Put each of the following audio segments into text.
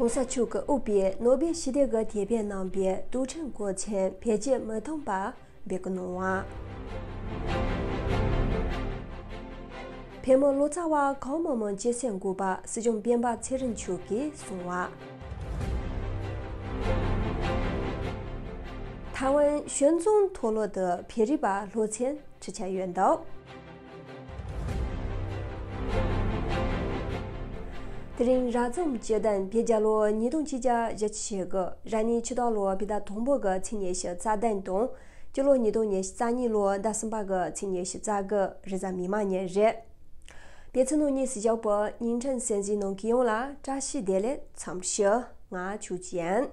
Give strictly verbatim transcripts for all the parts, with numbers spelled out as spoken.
༸གོང་ས་མཆོག་གིས་དབུས་པའི་ནོ་སྦེལ་ཞི་བདེ་གི་དེད་དཔོན་རྣམ་པའི་དུས་དྲན་གོ་ཆེན་བེད་སྤྱོད་མི་གཏོང་པ་འབོད་སྐུལ་གནང་བ། བོད་མི་ལོ་ཙཱ་བ་གོང་མ་མང་སྤྱི་སེམས་འགུག་པ་སྲིད་སྐྱོང་སྤེན་པ་ཚེ་རིང་མཆོག་གིས་གསུངས་པ། ཐའེ་ཝན་ཞོན་ཙུང་མཐོ་སློབ་ཏུ་བོད་རིག་པ་སློབ་ཚན་ཁྲིད་འཆར་ཡོད་འདུག་དེ་རིང་རབ་བྱུང་བཅུ་བདུན་བོད་རྒྱལ་ལོ་ཉིས་སྟོང་ཆིག་བརྒྱ་བཞི་བཅུ་ཞེ་དགུ། རབ་གནས་ཆུ་སྟག་ལོ་བོད་ཟླ་དང་པོ་གི་ཚེས་ཉི་ཤུ་རྩ་བདུན་དང་། སྤྱི་ལོ་ཉིས་སྟོང་ཉི་ཤུ་རྩ་གཉིས་ལོ་ཟླ་གསུམ་པ་གི་ཚེས་ཉི་ཤུ་རྩ་དགུ་རེས་གཟའ་མིག་དམར་ཉིན་རེད། དེ་ཚོ་ནང་གནས་སུ་བཞག་པའི་བརྙན་འཕྲིན་གསན་གཟིགས་གནང་མཁན་ཡོངས་ལ་བཀྲ་ཤིས་བདེ་ལེགས་འཚམས་ཞུ། ང་ཆོས་ཅན།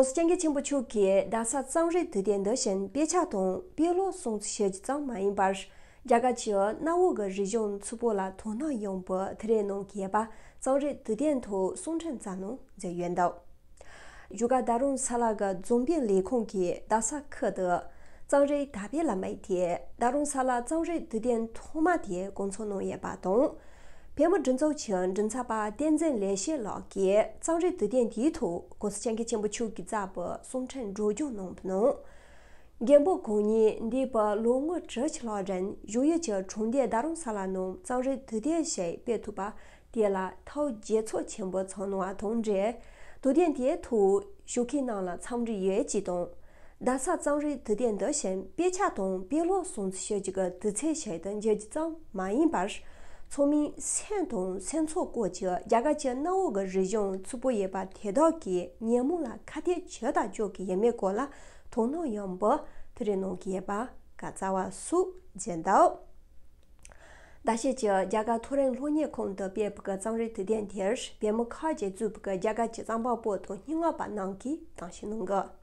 ༸གོང་ས་༸སྐྱབས་མགོན་ཆེན་པོ་མཆོག་གིས་རྡ་ས་གཙང་རིག་དུས་སྟོན་འདི་བཞིན་དཔེ་ཆ་དང་དཔེ་ཀློག་སྲུང་བརྩི་ཞུ་རྒྱུ་ཙམ་མ་ཡིན་པར། རྒྱ་གར་གྱི་གནའ་བོ་གི་རིག་གཞུང་ཕྱུག་པོ་ལ་དོ་སྣང་ཡོང་བའི་ཐུགས་རེ་གནང་གི་ཡོད་པ་གཙང་རིག་དུས་སྟོན་ཐོག་གསུང་འཕྲིན་བསྩལ་གནང་མཛད་ཡོད་འདུག་བཞུགས་སྒར་རྡ་རམ་ས་ལ་གི་རྫོང་དཔོན་ལས་ཁུངས་ཀྱིས་རྡ་ས་ཁུལ་དུ་གཙང་རིག་དར་སྤེལ་ལམ་དེ་རྡ་རམ་ས་ལ་གཙང་རིག་དུས་སྟོན་ཐོག་མ་དེ་འགོ་འཛུགས་གནང་ཡོད་པ་དང་། བོད་མི་སྒྲིག་འཛུགས་ཀྱི་མགྲིན་ཚབ་པ་བསྟན་འཛིན་ལེགས་བཤད་ལགས་ཀྱིས་གཙང་རིག་དུས་སྟོན་དེའི་ཐོག་༸གོང་ས་༸སྐྱབས་མགོན་ཆེན་པོ་མཆོག་གིས་བསྩལ་བའི་གསུང་འཕྲིན་སྒྲོག་སྦྱང་གནང་བ་ནང་། མགོན་པོ་གང་ཉིད་འདས་པའི་ལོ་ངོ་དྲུག་ཅུ་ལྷག་རིང་བཞུགས་ཡུལ་གྱི་གྲོང་སྡེ་རྡ་རམ་ས་ལ་ནང་གཙང་རིག་དུས་སྟོན་ཞིག་སྤེལ་ཐུབ་པ་དེ་ལ་ཐུགས་དགྱེས་ཚོར་ཆེན་པོ་ཚོར་གནང་བ་དང་འབྲེལ། དུས་སྟོན་དེའི་ཐོག་ཞུགས་མཁན་རྣམས་ལ་འཚམས་འདྲི་ཡོད་ཅེས་དང་། རྡ་ས་གཙང་རིག་དུས་སྟོན་འདི་བཞིན་དཔེ་ཆ་དང་དཔེ་ཀློག་སྲུང་བརྩི་ཞུ་རྒྱུ་གི་དུས་ཚོད་ཞིག་ཏུ་འགྱུར་རྒྱུ་ཙམ་མ་ཡིན་པར། ཚང་མས་སེམས་དང་སེམས་ཚོར་བཀོད་ཀྱིས་རྒྱ་གར་གྱི་གནའ་བོ་གི་རིག་གཞུང་ཕྱུག་པོ་ཡོད་པ་དེ་དག་གི་ཉིན་མོ་ལ་ཁ་གཏད་ཇི་ལྟར་གཅོག་གི་ཡོད་མེད་སྐོར་ལ་དོ་སྣང་ཡོང་བའི་ཐུགས་རེ་གནང་གི་ཡོད་པ་བཀའ་སྩལ་བ་སོགས་མཛད་འདུག་ཟླ་ཤས་ཀྱི་རྒྱ་གར་མཐོ་རིམ་སློབ་གཉེར་ཁང་དུ་སྤེལ་བའི་གཙང་རིག་དུས་སྟོན་དེར་བོད་མི་ཁག་ཅིག་གཙོས་པའི་རྒྱ་གར་གྱི་རྩོམ་པ་པོ་དང་སྙན་ངག་པ་རྣམས་ཀྱིས་གདན་ཞུ་གནང་གི།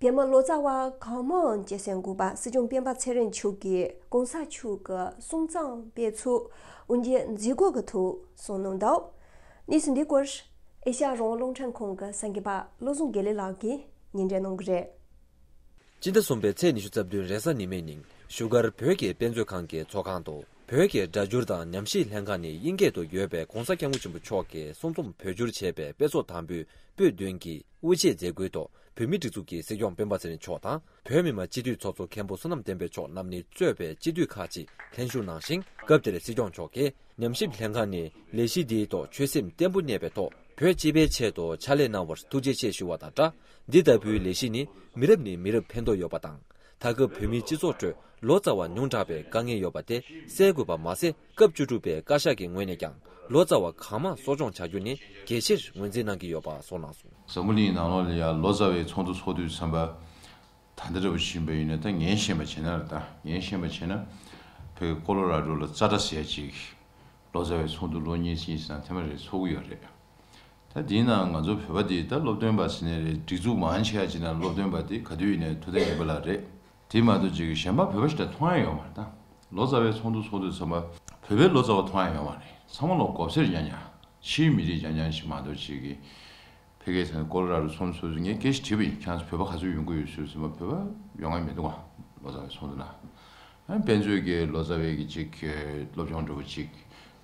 བོད་མི་ལོ་ཙཱ་བ་གང་མང་སྐྱེད་སྲིང་དགོས་པ་སྲིད་སྐྱོང་སྤེན་པ་ཚེ་རིང་མཆོག་གིས་༸གོང་ས་མཆོག་གི་གསུང་རྩོམ་སྤེལ་ཚོགས་དབུ་འབྱེད་མཛད་སྒོ་གི་ཐོག་གསུངས་གནང་འདུག་གནས་ཚུལ་འདིའི་སྐོར་ཨེ་ཤ་ཡ་རང་དབང་རླུང་འཕྲིན་ཁང་གི་གསར་འགོད་པ་བློ་བཟང་དགེ་ལེགས་ལགས་ཀྱིས་སྙན་སྒྲོན་གནང་གི་རེད། སྤྱི་ཟླ་གསུམ་པའི་ཚེས་ཉི་ཤུ་རྩ་བདུན་རེས་གཟའ་ཉི་མའི་ཉིན་བཞུགས་སྒར་བོད་ཀྱི་དཔེ་མཛོད་ཁང་གི་ཚོགས་ཁང་དུ་བོད་ཀྱི་སྒྲ་སྒྱུར་དང་ཉམས་ཞིབ་ལྷན་ཁང་ནས་དབྱིན་སྐད་དུ་ཡོད་པའི་༸གོང་ས་༸སྐྱབས་མགོན་ཆེན་པོ་མཆོག་གི་གསུང་རྩོམ་བོད་བསྒྱུར་བྱས་པའི་དཔེ་ཚོགས་དང་པོའི་པོད་བདུན་གྱི་དབུ་འབྱེད་མཛད་སྒོའི་ཐོག་བོད་མིའི་སྒྲིག་འཛུགས་ཀྱི་སྲིད་སྐྱོང་སྤེན་པ་ཚེ་རིང་མཆོག་དང་། བོད་མི་མང་སྤྱི་འཐུས་ཚོགས་གཙོ་མཁན་པོ་བསོད་ནམས་བསྟན་འཕེལ་མཆོག་རྣམ་གཉིས་གཙོས་པའི་སྤྱི་འཐུས་ཁག་ཅིག་ལྷན་ཞུགས་གནང་ཞིང་། སྐབས་དེར་སྲིད་སྐྱོང་མཆོག་གིས་ཉམས་ཞིབ་ལྷན་ཁང་ནས་ལས་གཞི་འདིའི་ཐོག་ཆོད་སེམས་བརྟན་པོ་གནས་པའི་ཐོག་བོད་སྤྱི་པའི་ཆེད་དུ་ཕྱག་ལས་གནང་བར་ཐུགས་རྗེ་ཆེ་ཞུ་བ་དང་སྦྲགས། འདི་ལྟ་བུའི་ལས་གཞི་ནི་མི་རབས་ནས་མི་རབས་ཕན་ཐོགས་ཡོད་པ་དང་། ད་སྐབས་བོད་མིའི་སྤྱི་ཚོགས་ཁྲོད་ལོ་ཙཱ་བ་ཉུང་དྲགས་པའི་དཀའ་ངལ་ཡོད་པ་དེ་སེལ་དགོས་པ་མ་ཟད། སྐབས་བཅུ་དྲུག་པའི་བཀའ་ཤག་གི་ངོས་ནས་ཀྱང་ལོ་ཙཱ་བ་གང་མང་གསོ་སྐྱོང་བྱ་རྒྱུ་ནི་གལ་ཆེར་ངོས་འཛིན་གནང་གི་ཡོད་པ་གསུངས་གནང་སོང་། འཛམ་བུ་གླིང་ནང་ལོགས་ལ་ཡང་ལོ་ཙཱ་བའི་ཚོགས་འདུ་ཚོགས་དུས་ཙམ་པ། ད་ལྟ་འདྲ་པོ་ཕྱིན་པ་ཡིན་ན། ད་ངས་ཤེས་པ་བྱས་ན་རེད། ད་ངས་ཤེས་པ་བྱས་ན་བོད་ཀྱི་ཀོ་ལོ་ར་ཌོ་ལ་ཙ་ཏྲ་ཟེར་ཅིག་ལོ་ཙཱ་བའི་ཚོགས་འདུ་ལོ་གཉིས་གཉིས་ཙམ་ཐེངས་མ་རེ་ཚོགས་ཀྱི་ཡོད་རེད། ད་དེའི་ནང་ང་ཚོ་བོད་པ་དེ་ད་སློབ་སྟོན་པ་ཟེར་ནའི་རེད། སྒྲིག་འཛུགས་མང་ཆེ་བ་ཅིག་ནང་སློབ་སྟོན་པ་དེ་ག་དུས་ཡིན་ནའི་ཐུབ་བསྟན་སྒྲོལ་དཀར་ལགས་རེད། དེ་མ་གཏོགས་ཅིག་གཞན་པ་བོད་པ་ཞིག་ད་མཐོང་ཡ་ཡོད་མ་རེད། ད་ལོ་ཙཱ་བའི་ཚོགས་འདུ་ཚོགས་དུས་ཙམ་པ་བོད་པའི་ལོ་ཙཱ་བ་མཐོང་ཡ་ཡོད་མ་རེད། ཚང་མ་ལོ་གོ་སེར་རྐྱང་རྐྱང་། ཕྱིའི་མི་རིགས་རྐྱང་རྐྱང་ཞིག་མ་གཏོགས་ཅིག་གིས་ཕ་གིའི་ས་ནས་ཀོ་ལོ་ར་ཌོ་ཚོགས་འདུ་ཚོགས་དུས་ངས་སྐད་ཆ་དྲིས་པ་ཡིན། ཁྱེད་རང་ཚོ་བོད་པ་ག་ཚོད་ཡོང་གི་ཡོད་ཟེར་ཙམ་པ། བོད་པ་ཡོང་ཡ་མི་འདུག་ག་ལོ་ཙཱ་བའི་ཚོགས་འདུ་ནང་། ཨ་ནི་དཔེ་མཛོད་ཀྱི་ལོ་ཙཱ་བའི་གི་ཅིག་སློབ་སྦྱོང་འདྲ་པོ་ཅིག་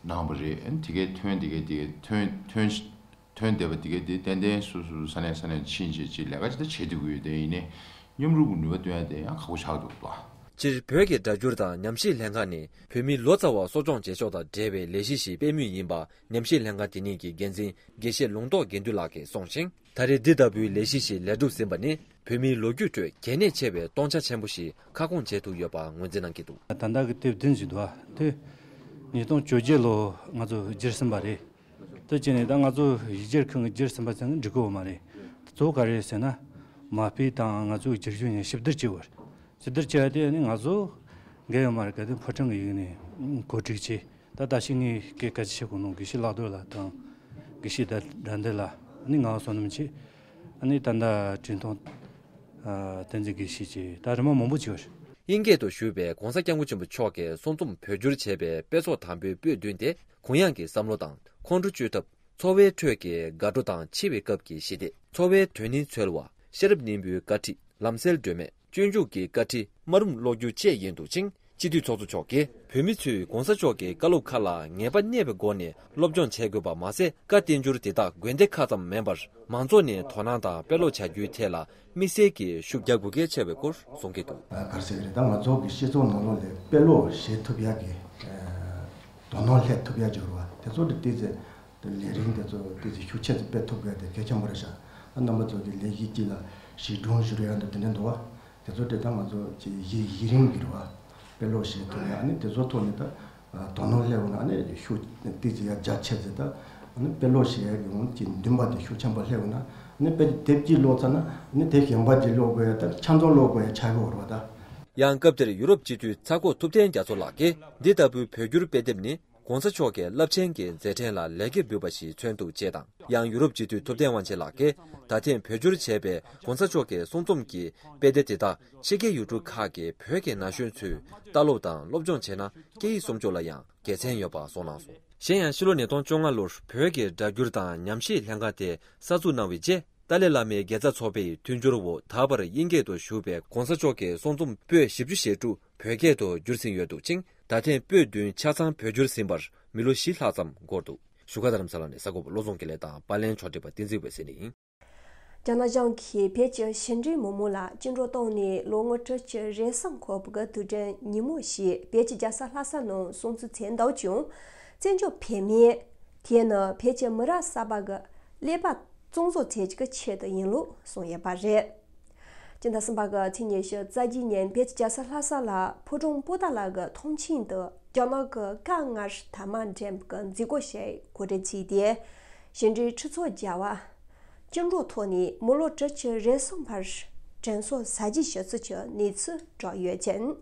གནང་བ་རེད། ཨ་ནི་དེ་གའི་ཐོན་དེ་གའི་དེ་གའི་ཐོན་ཐོན་ཐོན་བསྡད་པ་དེ་གའི་དེ་ཏན་ཏན་སོ་སོ་ས་ནས་ས་ནས་ཕྱིན་བྱས་ཅིག་ལས་ཀ་ཅིག་ད་བྱེད་སྡོད་ཀྱི་ཡོད། དེ་ཡིན་ནའི་མཉམ་རུབ་ཀྱི་ནུས་པ་བཏོན་ཡ་དེ་ཡང་ཁག་པོ་ཆགས་འདུག་ལ། སྤྱིར་བོད་ཀྱི་སྒྲ་སྒྱུར་དང་ཉམས་ཞིབ་ལྷན་ཁང་ནས་བོད་མིའི་ལོ་ཙཱ་བ་གསོ་སྐྱོང་བྱེད་ཕྱོགས་དང་འབྲེལ་བའི་ལས་གཞི་ཞིག་སྤེལ་མུས་ཡིན་པ། ཉམས་ཞིབ་ལྷན་ཁང་དེ་ཉིད་ཀྱི་འགན་འཛིན་དགེ་བཤེས་ལུང་རྟོགས་དགེ་འདུན་ལགས་ཀྱིས་གསུངས་ཤིང་། ད་རེས་འདི་ལྟ་བུའི་ལས་གཞི་ཞིག་ལས་སྒྲུབ་ཟིན་པ་ནི། བོད་མིའི་ལོ་རྒྱུས་ཁྲོད་གལ་གནད་ཆེ་བའི་སྟོང་ཆ་ཆེན་པོ་ཞིག་ཁ་སྐོང་བྱེད་ཐུབ་ཡོད་པ་ངོས་འཛིན་གནང་གི་འདུག་ད་ལྟ་གི་དེབ་བདུན་ཞིག་འདུག་ཨ། དེ་ཉིས་སྟོང་བཅོ་བརྒྱད་ལོ་ང་ཚོ་བསྒྱུར་ཟིན་པ་རེད། དེ་བྱས་ནས་ད་ང་ཚོ་ཡིག་སྒྱུར་ཁང་གིས་བསྒྱུར་ཟིན་པ་ཟེར་ན་འགྲིག་གི་ཡོད་མ་རེད། གཙོ་བོ་ག་རེ་རེད་ཟེར་ན། མ་དཔེ་དང་ང་ཚོའི་བསྒྱུར་བཅོས་གཉིས་ཞིབ་བསྡུར་བྱེད་དགོས་རེད། ཞིབ་བསྡུར་བྱས་ཏེ་ཨ་ནི་ང་ཚོ་འགན་ཡོད་མ་རེད། གལ་ཏེ་ཕོ་བྲང་གི་ཡིག་ནས་གོ་སྒྲིག་བྱས། ད་ད་ཕྱི་ངས་སྐད་ག་ཅི་བཤད་དགོས་ནོ་དགེ་བཤེས་ལག་རྡོར་ལགས་དང་། དགེ་བཤེས་ད་དགྲ་འདུལ་ལགས། ཨ་ནི་ང་བསོད་ནམས་ཆེ། ཨ་ནི་ད་ལྟ་དྲིན་ཐོང་། ཨ་བསྟན་འཛིན་དགེ་བཤེས་བཅས་ད་རི་མོ་མང་པོ་བྱས་པ་རེད། དབྱིན་སྐད་དུ་ཞུས་པའི་༧གོང་ས་༧སྐྱབས་མགོན་ཆེན་པོ་མཆོག་གིས་གསུང་རྩོམ་བོད་བསྒྱུར་བྱས་པའི་དཔེ་ཚོགས་དང་པོའི་པོད་བདུན་དེ། གུ་ཡངས་ཀྱི་བསམ་བློ་དང་ཁོང་ཁྲོ་བཅོས་ཐབས། འཚོ་བའི་ཁྲོད་ཀྱི་དགའ་སྤྲོ་དང་འཆི་བའི་སྐབས་ཀྱི་ཞི་བདེ། འཚོ་བའི་དོན་སྙིང་འཚོལ་བ། ཤེས་རབ་སྙིང་པོའི་བཀའ་ཁྲིད། ལམ་སེལ་སྒྲོན་མེ། སྤྱོད་འཇུག་གི་བཀའ་ཁྲིད། སྨྲ་རུམ་ཀློག་རྒྱུ་བཅས་ཡིན་འདུག་ཅིང་། སྤྱི་འཐུས་ཚོགས་གཙོ་མཆོག་གིས་བོད་མི་ཚོས་༧གོང་ས་མཆོག་གི་བཀའ་སློབ་ཁག་ལ་ངེས་པ་གནས་པའི་སྒོ་ནས་སློབ་སྦྱོང་བྱེད་དགོས་པ་མ་ཟད། བཀའ་བསྟན་འགྱུར་དེ་དག་དགོན་སྡེ་ཁག་ཙམ་མིན་པར་མང་ཚོགས་ནས་དོ་སྣང་དང་དཔེ་ཀློག་བྱ་རྒྱུའི་ཐད་ལ་དམིགས་བསལ་གྱི་ཤུགས་རྒྱག་དགོས་གལ་ཆེ་བའི་སྐོར་གསུང་གི་འདུག། ག་རེ་ཟེར་གི་རེད། ད་ང་ཚོ་གི་སྤྱི་ཚོགས་ནང་ལོགས་ལ་དཔེ་ཀློག་བྱེད་ཐུབ་ཡག་གི་དོ་སྣང་སླེབས་ཐུབ་ཡག་འབྱོར་བ་དེ་ཚོ་དེ་ཏོག་ཙམ། དེ་ལས་རིམ་དེ་ཚོ་ཏོག་ཙམ་ཤུགས་ཆེ་ཙམ་སྤེལ་ཐུབ་དགོས་དེ་གལ་ཆེན་པོ་རེད་ཤག། ཨ་རྣམ་པ་ཚོ་གི་ལས་གཞི་གཅིག་ལ་གཞི་སྒྲུང་བཞུགས་ཡག་འདུག་དེ་འདྲ་འདུག་བ། དེ་ཚོ་དེ་ད་ང་ཚོ་ཅིག་གཞི་གཞི་རིམ་གྱི་རེད་བ། དཔེ་ཀློག་བྱེད་ཐུབ་ཡག་ཨ་ནི་དེ་ཚོ་ཐོག་ནས་ད་དོ་སྣང་སླེབས་འོང་ན་ཨ་ནི་ཤུགས་ཏོག་ཙམ་ཡར་རྒྱ་ཆེ་ཙམ། ད་ཨ་ནི་དཔེ་ཀློག་བྱེད་ཡག་གི་འོང་ཅིག་འདུན་པ་དེ་ཤུགས་ཆེན་པོ་སླེབས་འོང་ན་ཨ་ནི་དཔེ་དེབ་གཅིག་ཀློག་ཚར་ན་ཨ་ནི་དེབ་གཞན་པ་ཅིག་ཀློག་དགོས་ཡག་ད་ཆ་ཚང་ཀློག་དགོས་ཡག་ཆགས་ཀྱི་ཡོད་རེད་བ་ད། ཡང་སྐབས་དེར་ཡུ་རོབ་སྤྱི་འཐུས་ཚ་ཁོག་ཐུབ་བསྟན་རྒྱ་མཚོ་ལགས་ཀྱིས་འདི་ལྟ་བུའི་བོད་བསྒྱུར་དཔེ་དེབ་ནི། ༧གོང་ས་མཆོག་གི་རླབས་ཆེན་གྱི་མཛད་འཕྲིན་ལ་ལེགས་སྐྱེས་འབུལ་བ་ཞིག་མཚོན་འདུག་ཅེས་དང་། ཡང་ཡུ་རོབ་སྤྱི་འཐུས་ཐུབ་བསྟན་དབང་ཆེན་ལགས་ཀྱིས་ད་ཐེངས་བོད་བསྒྱུར་བྱས་པའི་༧གོང་ས་མཆོག་གི་གསུང་རྩོམ་གྱི་དཔེ་དེབ་དེ་དག་ཕྱི་རྒྱལ་ཡུལ་གྲུ་ཁག་གི་བོད་ཀྱི་ན་གཞོན་ཚོས་ལྟ་ཀློག་དང་སློབ་སྦྱོང་བྱས་ན་སྐད་ཡིག་སྲུང་སྐྱོབ་ལ་ཡང་དགེ་མཚན་ཡོད་པ་གསུངས་གནང་སོང་། གཞན་ཡང་ཕྱི་ལོ་ཉིས་སྟོང་བཅོ་ལྔ་ལོར་བོད་ཀྱི་སྒྲ་བསྒྱུར་དང་ཉམས་ཞིབ་ལྷན་ཁང་དེ་གསར་འཛུགས་གནང་བའི་རྗེས། ཏཱ་ལའི་བླ་མའི་དགེ་རྩ་ཚོགས་པའི་མཐུན་འགྱུར་འོག་ད་བར་དབྱིན་སྐད་དུ་བཞུགས་པའི་༧གོང་ས་མཆོག་གི་གསུང་རྩོམ་པོད་བཞི་བཅུ་ཞེ་དྲུག་བོད་སྐད་དུ་བསྒྱུར་ཟིན་ཡོད་འདུག་ཅིང་། ད་ཐེངས་པོད་བདུན་ཆ་ཚང་བོད་བསྒྱུར་ཟིན་པར་མི་ལོ་བཞི་ལྷག་ཙམ་འགོར་འདུག། བཞུགས་སྒར་རྡ་རམ་ས་ལ་ནས་གསར་འགོད་པ་བློ་བཟང་དགེ་ལེགས་དང་པར་ལེན་ཕྱོགས་སྒྲིག་པ་བསྟན་འཛིན་འོད་ཟེར་ཡིན། རྒྱ་ནག་གཞུང་གིས་བོད་ཀྱི་ཕྱི་འབྲེལ་མི་མང་ལ་བཅིངས་འགྲོལ་བཏང་ནས་ལོ་ངོ་དྲུག་ཅུ་རེ་ཟུང་འཁོར་བའི་དུས་དྲན་ཉིན་མོ་ཞེས་བོད་ཀྱི་རྒྱལ་ས་ལྷ་ས་ནང་སྲུང་བརྩི་མཛད་འདུག་ཀྱང་། བཙན་བྱོལ་བོད་མིས་དེ་ནི་བོད་ཀྱི་མི་རབས་གསར་པ་གི་ཀླད་པ་བཙོང་བཟོ་བྱེད་ཀྱི་ཆེད་དུ་ཡིན་ལུགས་གསུངས་ཡོད་པ་རེད། སྤྱི་ཟླ་གསུམ་པ་གི་ཚེས་ཉི་ཤུ་རྩ་བརྒྱད་ཉིན་བོད་ཀྱི་རྒྱལ་ས་ལྷ་ས་ལ་ཕོ་བྲང་པོ་ཏཱ་ལ་གི་མཐོང་ཆེན་དུ་རྒྱ་ནག་གི་ཀ་ལྔ་དར་མ་འགྲེམས་ཀྱི་མཛད་སྒོ་ཞིག་གོ་སྒྲིག་བྱས་ཏེ། ཕྱི་འབྲེལ་ཁྲི་ཚོ་བརྒྱ་བ་བཅིངས་འགྲོལ་ཐོག་ནས་མི་ལོ་དྲུག་ཅུ་རེ་ཟུང་བར་དྲན་གསོ་ཟ་རྒྱུའི་ཞུ་ཚིག་གི་གནས་ཚུལ་བསྒྲགས་ཡོད་ཅིང་།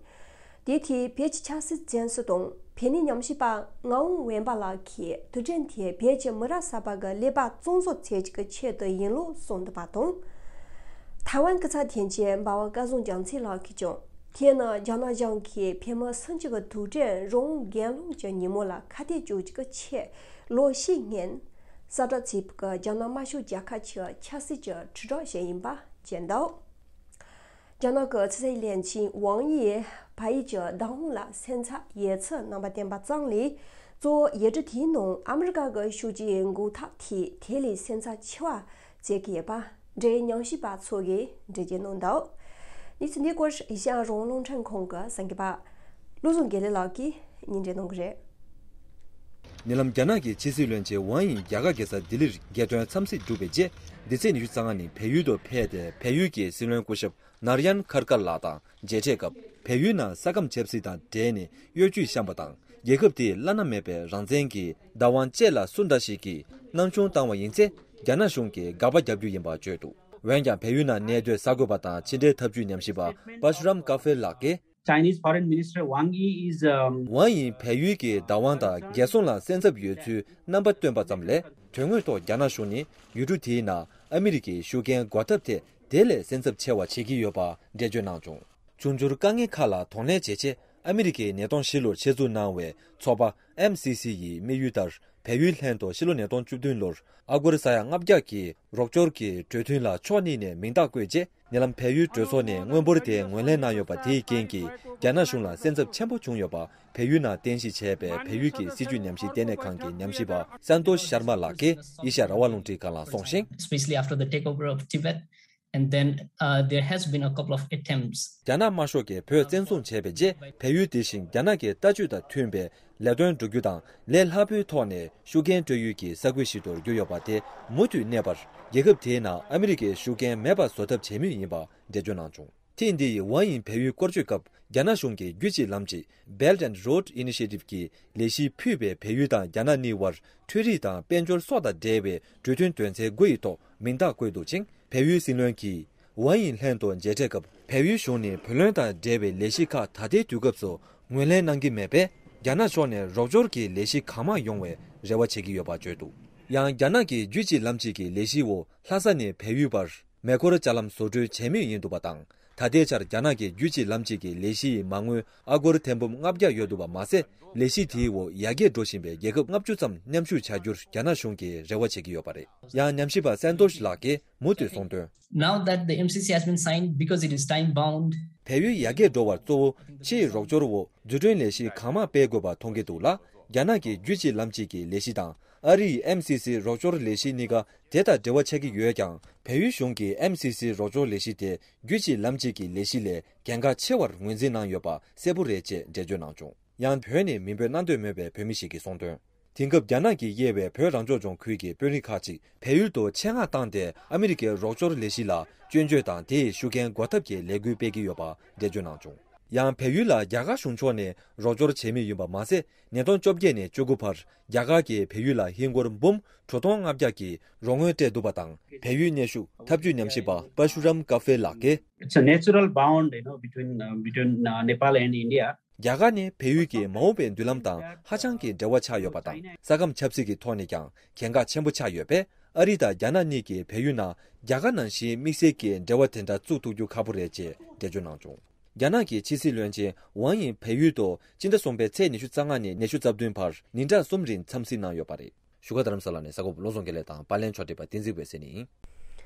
དེའི་ཐད་བོད་ཀྱི་ཆབ་སྲིད་བཙོན་ཟུར་དང་བོད་གནས་ཉམས་ཞིབ་པ་ངག་དབང་དབེན་པ་ལགས་ཀྱིས་དུས་དྲན་དེ་བོད་ཀྱི་མི་རབས་གསར་པ་གི་ཀླད་པ་བཙོང་བཟོ་བྱེད་ཀྱི་ཆེད་དུ་ཡིན་ལུགས་གསུངས་འདུག་པ་དང་། ཐའེ་ཝན་སྐུ་ཚབ་དོན་གཅོད་འབའ་བ་སྐལ་བཟང་རྒྱལ་མཚན་ལགས་ཀྱིས་ཀྱང་དེ་ནི་རྒྱ་ནག་གཞུང་གིས་བོད་མི་སུམ་ཅུ་གི་དུས་དྲན་རང་དབང་སྒེར་ལངས་ཀྱི་ཉིན་མོ་ལ་ཁ་གཏད་གཅོག་རྒྱུ་གི་ཆེད་ལོ་ཤས་སྔོན་གསལ་བསྒྲགས་བྱས་པའི་རྒྱ་ནག་དམར་ཤོག་རྒྱལ་ཁབ་ཀྱི་ཆབ་སྲིད་ཀྱི་དྲིལ་བསྒྲགས་ཤིག་ཡིན་པ་བརྗོད་འདུག། རྒྱ་ནག་གི་ཕྱི་སྲིད་བློན་ཆེན་ཝང་དབྱིས་བལ་ཡུལ་གྱི་བདག་དབང་ལ་སེམས་འཚབ་ཡོད་ཚུལ་གནང་པ་བསྟན་པ་ཙམ་ལས། གཙོ་བོ་ཡུལ་གྲུ་དེའི་ནང་ཨ་མི་རི་ཀ་གི་ཤུགས་རྐྱེན་འགུག་ཐབས་ཐད་དེ་ལས་སེམས་འཚབ་ཆེ་བ་བྱེད་ཀྱི་ཡོད་པ་འབྲེལ་ཡོད་ཉམས་ཞིབ་པ་ཚོ་གིས་འགྲེལ་བརྗོད་གནང་འདུག། གནས་ཚུལ་འདིའི་སྐོར་ཨེ་ཤ་ཡ་རང་དབང་རླུང་འཕྲིན་ཁང་གི་གསར་འགོད་པ་བློ་བཟང་དགེ་ལེགས་ལགས་ཀྱིས་སྙན་སྒྲོན་གནང་གི་རེད། ཉེ་ལམ་རྒྱ་ནག་གི་ཕྱི་སྲིད་བློན་ཆེན་ཝང་དབྱིས་རྒྱ་གར་རྒྱལ་ས་ལྡི་ལིར་རྒྱལ་དོན་འཚམས་གཟིགས་བསྒྲུབས་པའི་རྗེས། འདི་ཚེས་ཉི་ཤུ་རྩ་ལྔ་ཉིན་བལ་ཡུལ་དུ་ཕེབས་ཏེ། བལ་ཡུལ་གྱི་སྲིད་བློན་སྐུ་ཞབས་ནར་ཡན་ཁར་ཀར་ལགས་དང་མཇལ་འཕྲད་སྐབས། བལ་ཡུལ་ནང་ས་ཁམས་ཆབ་སྲིད་དང་འབྲེལ་ནས་གཡོ་ཇུས་བཤམས་པ་དང་། རྒྱལ་ཁབ་དེའི་བླ་ན་མེད་པའི་རང་བཙན་གྱི་བདག་དབང་བཅས་ལ་སུ་འདྲ་ཞིག་གིས་སྣང་ཆུང་བཏང་བ་ཡིན་ཚེ། རྒྱ་ནག་གཞུང་གིས་དགག་པ་རྒྱག་རྒྱུ་ཡིན་པ་བརྗོད་འདུག། འོན་ཀྱང་། བལ་ཡུལ་ནང་གནས་སྡོད་གསར་འགོད་པ་དང་ཕྱི་འབྲེལ་འཐབ་ཇུས་ཉམས་ཞིབ་པ་པ་ཤུ་རམ་ཀ་ཧྥེ་ལགས་ཀྱིས། Chinese Foreign Minister Wang Yi is, um, ཝང་དབྱིས་བལ་ཡུལ་གྱི་བདག་དབང་དང་རྒྱལ་སྲུང་ལ་སེམས་འཚབ་ཡོད་ཚུལ་རྣམ་པ་བཏོན་པ་ཙམ་ལས། དོན་དངོས་ཐོག་རྒྱ་ནག་གཞུང་ནི་ཡུལ་གྲུ་དེའི་ནང་ཨ་མི་རི་ཀའི་ཤུགས་རྐྱེན་འགོག་ཐབས་ཐད་དེ་ལས་སེམས་འཚབ་ཆེ་བ་བྱེད་ཀྱི་ཡོད་པ་འགྲེལ་བརྗོད་གནང་བྱུང་། འབྱུང་འགྱུར་དཀའ་ངལ་ཁག་ལ་གདོང་ལེན་བྱེད་ཆེད། ཨ་མི་རི་ཀས་ཉིས་སྟོང་བཞི་ལོར་ཆེད་འཛུགས་གནང་བའི་ཚོགས་པ་ཨེམ་སི་སི་ཡི་དམིགས་ཡུལ་ལྟར། བལ་ཡུལ་ལྷན་དུ་ཕྱི་ལོ་ཉིས་སྟོང་བཅུ་བདུན་ལོར་ཨ་སྒོར་ས་ཡ་ལྔ་བརྒྱ་གི་རོགས་སྐྱོར་གྱི་གྲོས་མཐུན་ལ་ཕྱོགས་གཉིས་ནས་མིང་རྟགས་བཀོད་རྗེས། ཉེ་ལམ་བལ་ཡུལ་གྲོས་ཚོགས་ནས་དངུལ་འབོར་དེ་ངོས་ལེན་གནང་ཡོད་པ་དེའི་རྐྱེན་གྱིས། རྒྱ་ནག་གཞུང་ལ་སེམས་འཚབ་ཆེན་པོ་བྱུང་ཡོད་པ། བལ་ཡུལ་ནང་རྟེན་གཞི་བྱས་པའི་བལ་ཡུལ་གྱི་སྲིད་བྱུས་ཉམས་ཞིབ་ལྟེ་གནས་ཁང་གི་ཉམས་ཞིབ་པ་སན་ཏོཤ་ཤར་མ་ལགས་ཀྱིས་ཨེ་ཤ་ཡ་རང་དབང་རླུང་འཕྲིན་ཁང་ལ་གསུངས་ཤིང་། Especially after the takeover of Tibet, and then, uh, there has been a couple of attempts. རྒྱ་ནག་དམར་ཤོག་གིས་བོད་བཙན་བཟུང་བྱས་པའི་རྗེས། བལ་ཡུལ་དེ་བཞིན་རྒྱ་ནག་གི་ལྟ་སྤྱོད་དང་མཐུན་པའི་ལས་དོན་བསྒྲུབ་རྒྱུ་དང་། ལས་སླ་པོའི་ཐོག་ནས་ཤུགས་རྐྱེན་སྤྲོད་ཡུལ་གྱི་ས་ཁུལ་ཞིག་ཏུ་གྱུར་ཡོད་པ་དེ་མུ་མཐུད་གནས་པར། རྒྱལ་ཁབ་དེའི་ནང་ཨ་མི་རི་ཀའི་ཤུགས་རྐྱེན་མེད་པ་བཟོ་ཐབས་བྱེད་མུས་ཡིན་པ་འགྲེལ་བརྗོད་གནང་བྱུང་། ཐེངས་འདི་ཡི་ཝང་དབྱིས་བལ་ཡུལ་སྐོར་སྐྱོད་སྐབས། རྒྱ་ནག་གཞུང་གིས་རྒྱུད་གཅིག་ལམ་གཅིག Belt and Road Initiative གི་ལས་གཞི་ཕུད་པའི་བལ་ཡུལ་དང་རྒྱ་ནག་གཉིས་བར་འཕྲུལ་རིག་དང་དཔལ་འབྱོར་སོགས་དང་འབྲེལ་བའི་གྲོས་མཐུན་དོན་ཚན་དགུ་ཡི་ཐོག་མིང་རྟགས་བཀོད་འདུག་ཅིང་། བལ་ཡུལ་སྲིད་བློན་གྱིས་ཝང་དབྱིས་ལྷན་དུ་མཇལ་འཕྲད་སྐབས། བལ་ཡུལ་གཞུང་ནས་བུ་ལོན་དང་འབྲེལ་བའི་ལས་གཞི་ཁག་ད་ལྟའི་དུས་སྐབས་སུ་ངོས་ལེན་གནང་གི་མེད་པས། རྒྱ་ནག་ཕྱོགས་ནས་རོགས་སྐྱོར་གྱི་ལས་གཞི་གང་མང་ཡོང་བའི་རེ་བ་བྱེད་ཀྱི་ཡོད་པ་བརྗོད་འདུག། ཡང་། རྒྱ་ནག་གིས་རྒྱུད་གཅིག་ལམ་གཅིག་གི་ལས་གཞིའི་འོག་ལྷ་ས་ནས་བལ་ཡུལ་བར། མེ་འཁོར་ལྕགས་ལམ་བཟོ་སྐྲུན་བྱེད་མུས་ཡིན་འདུག་པ་དང་། ད་ལྟའི་ཆར་རྒྱ་ནག་གི་རྒྱུད་གཅིག་ལམ་གཅིག་གི་ལས་གཞི་ཡི་མ་དངུལ་ཨ་སྒོར་ཐེར་འབུམ་ལྔ་བརྒྱ་ཡོད་འདུག་པ་མ་ཟད། ལས་གཞི་དེའི་འོག་ཡར་རྒྱས་འགྲོ་བཞིན་པའི་རྒྱལ་ཁབ་ལྔ་བཅུ་ཙམ་མཉམ་ཞུགས་བྱ་རྒྱུར་རྒྱ་ནག་གཞུང་གིས་རེ་བ་བྱེད་ཀྱི་ཡོད་པ་རེད། ཡང་ཉམས་ཞིབ་པ་སན་ཏོཤ་ལགས་ཀྱིས་མུ་མཐུད་གསུངས་དོན། Now that the M C C has been signed, because it is time bound, བལ་ཡུལ་ཡར་རྒྱས་འགྲོ་བར་གཙོ་བོ་ཕྱིའི་རོགས་སྐྱོར་འོག་འཛུགས་སྐྲུན་ལས་གཞི་གང་མང་སྤེལ་དགོས་པ་མཐོང་གི་འདུག་ལ། རྒྱ་ནག་གི་རྒྱུད་གཅིག་ལམ་གཅིག་གི་ལས་གཞི་དང་ཨ་རིའི་M C C རོགས་སྐྱོར་ལས་གཞི་གཉིས་ཀ་དེ་དང་འབྲེལ་བ་ཆགས་ཀྱི་ཡོད་ཀྱང་། བལ་ཡུལ་གཞུང་གིས་M C C རོགས་སྐྱོར་ལས་གཞི་དེ་རྒྱུད་གཅིག་ལམ་གཅིག་གི་ལས་གཞི་ལས་གལ་འགངས་ཆེ་བར་ངོས་འཛིན་གནང་ཡོད་པ་གསལ་པོ་རེད་ཅེས་འགྲེལ་བརྗོད་གནང་བྱུང་། ཡང་བོད་ནས་མིང་འབོད་གནང་འདོད་མེད་པའི་བོད་མི་ཞིག་གིས་གསུངས་དོན། དེང་སྐབས་རྒྱ་ནག་གིས་དབྱེ་བའི་བོད་རང་སྐྱོང་ལྗོངས་ཁུལ་གྱི་དཔོན་རིགས་ཁག་ཅིག་བལ་ཡུལ་དུ་ཆེད་མངགས་བཏང་སྟེ། ཨ་མི་རི་ཀའི་རོགས་སྐྱོར་ལས་གཞི་ལ་སྐྱོན་བརྗོད་དང་། དེའི་ཤུགས་རྐྱེན་འགོག་ཐབས་ཀྱི་ལས་འགུལ་སྤེལ་གྱི་ཡོད་པ་འགྲེལ་བརྗོད་གནང་བྱུང་། ཡང་བལ་ཡུལ་ལ་རྒྱ་གར་གཞུང་ཕྱོགས་ནས་རོགས་སྐྱོར་བྱེད་མུས་ཡིན་པ་མ་ཟད། ཉིས་སྟོང་བཅོ་བརྒྱད་ནས་བཅུ་དགུ་བར་རྒྱ་གར་གྱིས་བལ་ཡུལ་ལ་ཧིན་སྒོར་འབུམ་དྲུག་སྟོང་ལྔ་བརྒྱ་གི་རོགས་དངུལ་སྤྲད་འདུག་པ་དང་། བལ་ཡུལ་གནས་བཞུགས་ཐབས་ཇུས་ཉམས་ཞིབ་པ་པ་ཤུ་རམ་ཀ་ཧྥེ་ལགས་ཀྱིས། It's a natural bond, you know, between, uh, between, uh, Nepal and India. རྒྱ་གར་ནི་བལ་ཡུལ་གྱི་མ་འོངས་པའི་མདུན་ལམ་དང་ཧ་ཅང་གི་འབྲེལ་བ་ཆགས་ཡོད་པ་དང་། ས་ཁམས་ཆབ་སྲིད་ཀྱི་ཐོག་ནས་ཀྱང་གལ་འགངས་ཆེན་པོ་ཆགས་ཡོད་པས། ཨ་རི་དང་རྒྱ་ནག་གཉིས་ཀྱིས་བལ་ཡུལ་ནང་རྒྱ་གར་ནང་བཞིན་དམིགས་བསལ་གྱི་འབྲེལ་བ་དེ་འདྲ་བཙུགས་ཐུབ་རྒྱུ་ཁག་པོ་རེད་ཅེས་འགྲེལ་བརྗོད་གནང་བྱུང་། རྒྱ་ནག་གི་ཕྱི་སྲིད་བློན་ཆེན་ཝང་ཡིས་བལ་ཡུལ་དུ་སྤྱི་ཟླ་གསུམ་པའི་ཚེས་ཉི་ཤུ་རྩ་ལྔ་ནས་ཉི་ཤུ་རྩ་བདུན་བར་ཉིན་གྲངས་གསུམ་རིང་འཚམས་གཟིགས་གནང་ཡོད་པ་རེད། བཞུགས་སྒར་རྡ་རམ་ས་ལ་ནས་གསར་འགོད་པ་བློ་བཟང་དགེ་ལེགས་དང་པར་ལེན་ཕྱོགས་སྒྲིག་པ་བསྟན་འཛིན་འོད་ཟེར་ཡིན།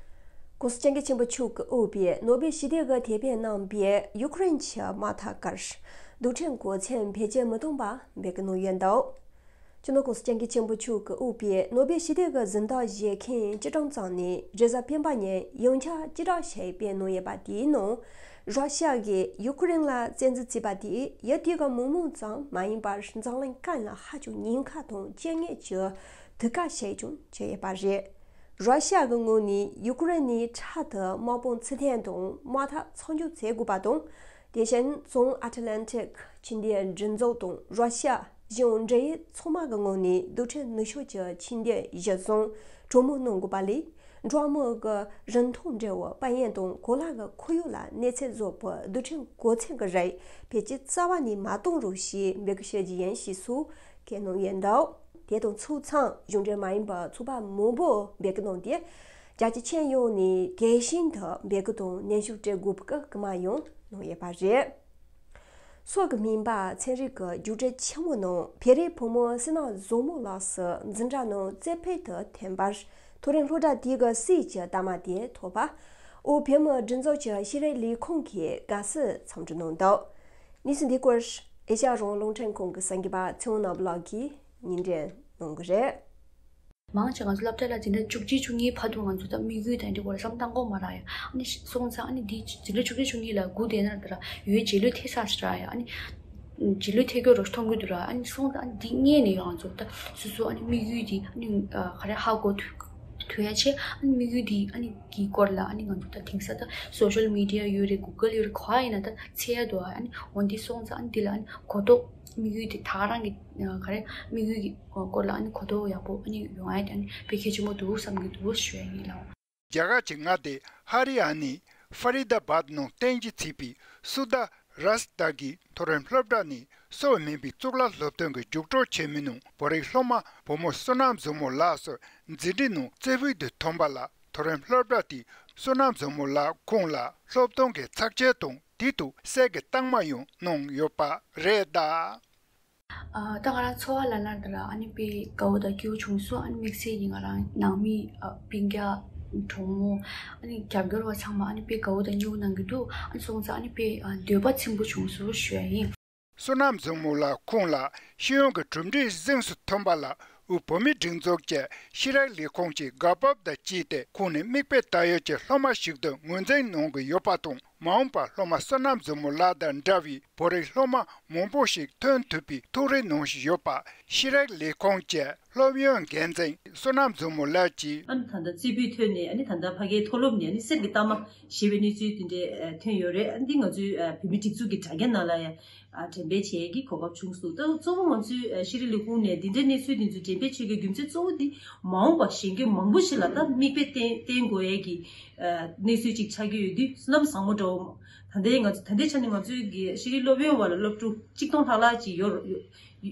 ༸གོང་ས་༸སྐྱབས་མགོན་ཆེན་པོ་མཆོག་གིས་དབུས་པའི་ནོ་སྦེལ་ཞི་བདེ་གི་དེད་དཔོན་རྣམ་པས་ཡུ་ཀེ་རེན་གྱི་དམག་འཐབ་ཁར་རྡུལ་ཕྲན་གོ་མཚོན་བེད་སྤྱོད་མི་གཏོང་པ་འབོད་སྐུལ་གནང་ཡོད་འདུག་སྤྱི་ནོར་༸གོང་ས་༸སྐྱབས་མགོན་ཆེན་པོ་མཆོག་གིས་དབུས་པའི་ནོ་སྦེལ་ཞི་བདེ་གི་གཟེངས་རྟགས་བཞེས་མཁན་སྤྱི་བཏང་ཙམ་ནས་རེས་གཟའ་སྤེན་པ་ཉིན་ཡང་བསྐྱར་སྤྱི་བསྒྲགས་ཞིག་སྤེལ་གནང་ཡོད་པ་དེའི་ནང་། ར་ཤ་གིས་ཡུ་ཀེ་རེན་ལ་བཙན་འཛུལ་བྱས་པ་དེས་ཡུལ་དེ་གི་མི་མང་ཙམ་མ་ཡིན་པར་འཛམ་གླིང་ཀུན་ལ་ཧ་ཅང་ཉེན་ཁ་དང་རྐྱེན་ངན་གྱི་དུས་སྐབས་ཤིག་ཀྱང་བྱས་ཡོད་པ་རེད། ར་ཤ་གི་ངོས་ནས་ཡུ་ཀེ་རེན་ནས་འཕྲལ་དུ་དམག་དཔུང་ཚུར་འཐེན་དང་དམག་འཐབ་མཚམས་འཇོག་བྱེད་དགོས་པ་དང་། དེ་བཞིན་བྱང་ཨ་ཊ་ལན་ཊིག་ཕྱི་འབྲེལ་མགྲིན་ཚབ་དང་ར་ཤ་གཞུང་འབྲེལ་ཡོད་ཚང་མ་གི་ངོས་ནས་རྡུལ་ཕྲན་ནུས་ཤུགས་ཀྱི་ཕྱི་འབྲེལ་གཞི་བཟུང་གྲོས་མོལ་གནང་དགོས་པ་ལས། འབྲོག་མི་གི་རིན་ཐང་འབྲེལ་བའི་དཔལ་ཡོན་དང་གོ་ལ་གི་ཁོར་ཡུག་ལ་གནོད་འཚེ་བཟོ་བའི་རྡུལ་ཕྲན་གོ་མཚོན་གྱི་རིགས་བེད་སྤྱོད་རྩ་བ་ནས་མ་གཏོང་རོགས་ཞེས་འབོད་སྐུལ་ཞུ་རྒྱུ་ཡིན་ཞེས་སོགས་བཀོད་གནང་ཡོད་འདུག་དེ་དང་ཆ་ཚང་གཞུང་འབྲེལ་མ་ཡིན་པའི་ཚོགས་པ་མང་པོས་འབོད་སྐུལ་གནང་སྟེ། རྒྱལ་སྤྱི་ཁྱོན་ཡོངས་ནས་དེ་བཞིན་དུ་འབོད་སྐུལ་དང་ནན་ཞུ་སྤྲད་དགོས་པའི་སྐུལ་མ་ཡང་གནང་ཡོད་པ་རེད། སྲོག་གི་སྨན་པ་ཚན་རིག་གི་རྒྱུགས་སྤྲོད་ཆེན་མོའི་ནང་བོད་རིགས་བུ་མོ་བསོད་ནམས་བཟང་མོ་ལགས་སུ་འཛིན་གྲྭ་ནང་རྩེ་ཕུད་དུ་ཐོན་པར་མཐོ་རིམ་སློབ་གྲྭ་དེ་གི་སྲིད་ཀྱི་གཏའ་མ་དེ་ཐོབ་པ། དབུས་བོད་མིའི་སྒྲིག་འཛུགས་ཀྱི་ཤེས་རིག་ལས་ཁུངས་ཀྱིས་དགའ་བསུ་འཚམས་འདྲི་གནང་འདུག་གནས་ཚུལ་འདིའི་སྐོར་ཨེ་ཤ་ཡ་རང་དབང་རླུང་འཕྲིན་ཁང་གི་གསར་འགོད་པ་ཚེ་དབང་ནོར་བུ་ལགས་ཀྱིས་སྙན་སྒྲོན་གནང་གི་རེད། མང་ཆེ་ང་ཚོ་སློབ་གྲྭ་ལ་འཛིན་གྲྭ་བཅུ་གཅིག་བཅུ་གཉིས་བར་དུ་ང་ཚོ་ད་དམིགས་ཡུལ་དང་འདི་སྐོར་ལ་བསམ་བཏང་གི་མ་རེད་ཡ། ཨ་ནི་སོང་ཙང་ཨ་ནི་འདི་འཛིན་གྲྭ་བཅུ་གཅིག་བཅུ་གཉིས་ལ་སྒུག་བསྡད་ན་ད་ར་ཡོད་རྗེས་ལུས་ཐེབས་ས་ཞིག་ར་ཡ། ཨ་ནི་རྗེས་ལུས་ཐེབས་ཀྱི་རོ་མཐོང་གི་འདུག་ར། ཨ་ནི་སོང་ཙང་ཨ་ནི་འདི་སྔས་ནས་ཡང་ང་ཚོ་ད་སོ་སོ་ཨ་ནི་དམིགས་ཡུལ་འདི་ཨ་ནི་ག་རེ་ཧ་གོ་ཐུབ་ཐུབ་ཡ་ཆེད། ཨ་ནི་དམིགས་ཡུལ་འདི་ཨ་ནི་གི་སྐོར་ལ་ཨ་ནི་ང་ཚོ་ད་དེང་སང་ད་སོ་ཤལ་མི་ཌི་ཡ་ཡོད་རེད། གུ་གལ་ཡོད་རེད། ག་ཡིན་ན་ད་འཚོལ་ཡ་འདུག་ཨ་ནི་འོ་འདི་སོང་ཙང་ཨ་ནི་འདི་ལ་ཨ་ནི་གོ་རྟོགས། དམིགས་ཡུལ་དེ་ད་ག་རང་གི་ག་རེ་དམིགས་ཡུལ་གྱི་སྐོར་ལ་ཨ་ནི་གོ་རྟོགས་ཡག་པོ་ཨ་ནི་ཡོང་ཡ་དེ་ཨ་ནི་དཔེ་གལ་ཆེན་པོ་འདུག་བསམ་གྱི་འདུག་ཞུ་ཡ་ཡིན་ལགས། རྒྱ་གར་གྱི་མངའ་སྡེ་ཧ་རི་ཡ་ནའི་ཧྥ་རི་དཱ་བཱད་ནང་རྟེན་གཞི་བྱས་པའི་སུ་དཱ་རཱས་ཏཱ་གི་མཐོ་རིམ་སློབ་གྲྭ་ནས་སྲོལ་མིན་པའི་གཙུག་ལག་སློབ་ཐོན་གྱི་རྒྱུགས་སྤྲོད་ཆེན་མོའི་ནང་བོད་རིགས་སློབ་མ་བུ་མོ་བསོད་ནམས་བཟང་མོ་ལགས་སུ་འཛིན་གྲྭའི་ནང་རྩེ་ཕུད་དུ་ཐོན་པ་ལ། མཐོ་རིམ་སློབ་གྲྭ་དེས་བསོད་ནམས་བཟང་མོ་ལགས་ཁོང་ལ་སློབ་སྟོན་གྱི་ཚབས་ཆེན་དང་དེ་དང་གསེར་གྱི་རྟགས་མ་ཡང་གནང་ཡོད་པ་རེད་གདའ། ཨ། ད་ང་རང་ཚོ་བ་ལ་ལར་དེ་ལ་ཨ་ནི་དཔེ་དགའ་བོ་དང་སྐྱིད་བོ་བྱུང་སོང་། ཨ་ནི་དམིགས་བསལ་གྱི་ང་རང་ནང་མི་ཨ་སྤུན་ཀྱག་གྲོགས་མོ་ཨ་ནི་རྒྱབ་སྐྱོར་བ་ཚང་མ་ཨ་ནི་དཔེ་དགའ་བོ་དང་སྐྱིད་བོ་གནང་གི་འདུག་ཨ་ནི་སོང་ཙང་ཨ་ནི་དཔེ་ཨ་འདོད་པ་ཚིམ་པོ་བྱུང་སོང་ཞུ་ཡ་ཡིན། བསོད་ནམས་བཟང་མོ་ལགས་ཁོང་ལ་ཤེས་ཡོན་གྱི་གྲུབ་འབྲས་གཟེངས་སུ་ཐོན་པ་ལ་དབུས་བོད་མིའི་སྒྲིག་འཛུགས་ཀྱི་ཤེས་རིག་ལས་ཁུངས་ཀྱིས་དགའ་སྤོབས་དང་བཅས་ཏེ་ཁོང་ནི་མིག་དཔེ་ལྟ་ཡུལ་གྱི་སློབ་མ་ཞིག་ཏུ་ངོས་འཛིན་གནང་གི་ཡོད་པ་དང་། མ་འོངས་པར་སློབ་མ་བསོད་ནམས་བཟང་མོ་ལགས་དང་འདྲ་བའི་བོད་རིགས་སློབ་མ་མང་པོ་ཞིག་ཐོན་ཐུབ་པའི་ཐུགས་རེ་གནང་བཞིན་ཡོད་པ་ཤེས་རིག་ལས་ཁུངས་ཀྱི་སློབ་ཡོན་འགན་འཛིན་བསོད་ནམས་བཟང་མོ་ལགས་ཀྱིས། ཨ་ནི་ད་ལྟ་རྩེ་ཕུད་ཐོན་ནས་ཨ་ནི་ད་ལྟ་ཕ་གིའི་མཐོ་སློབ་ནས་ཨ་ནི་གསེར་གྱི་རྟགས་མ་བཞེས་པའི་གནས་ཚུལ་དེ་འདྲས་ཐོན་ཡོད་རེད། ཨ་ནི་འདི་ང་ཚོའི་བོད་མིའི་སྒྲིག་འཛུགས་ཀྱི་དྲ་རྒྱ་ནང་ལ་ཡང་འགྲེམས་སྤེལ་བྱེད་ཀྱི་གོ་སྐབས་བྱུང་སོང་། ད་གཙོ་བོ་ང་ཚོའི་ཤེས་རིག་ལས་ཁུངས་ནས་འདི་འདྲའི་གནས་ཚུལ་འདི་ཚོ་འགྲེམས་སྤེལ་བྱེད་ཀྱི་རྒྱུ་མཚན་གཙོ་བོ་འདི་མ་འོངས་པ་གཞོན་སྐྱེས་མང་པོ་ཞིག་ལ་ད་མིག་དཔེ་བསྟན་བསྟན་དགོས་ཡས་ཀྱི་གནས་ཚུལ་ཅིག་ཆགས་ཀྱི་ཡོད་དུས། བསོད་ནམས་བཟང་མོ་འདྲ་བོ། ད་ལྟའི་ང་ཚོ་ད་ལྟའི་ཆ་ནས་ང་ཚོའི་གི་ཤེས་རིག་སློབ་ཡོན་བ་ལ་སློབ་ཕྲུག་གཅིག་སྟོང་ལྷག་ལྷག་ཅིག་ཡོད་ཡོད།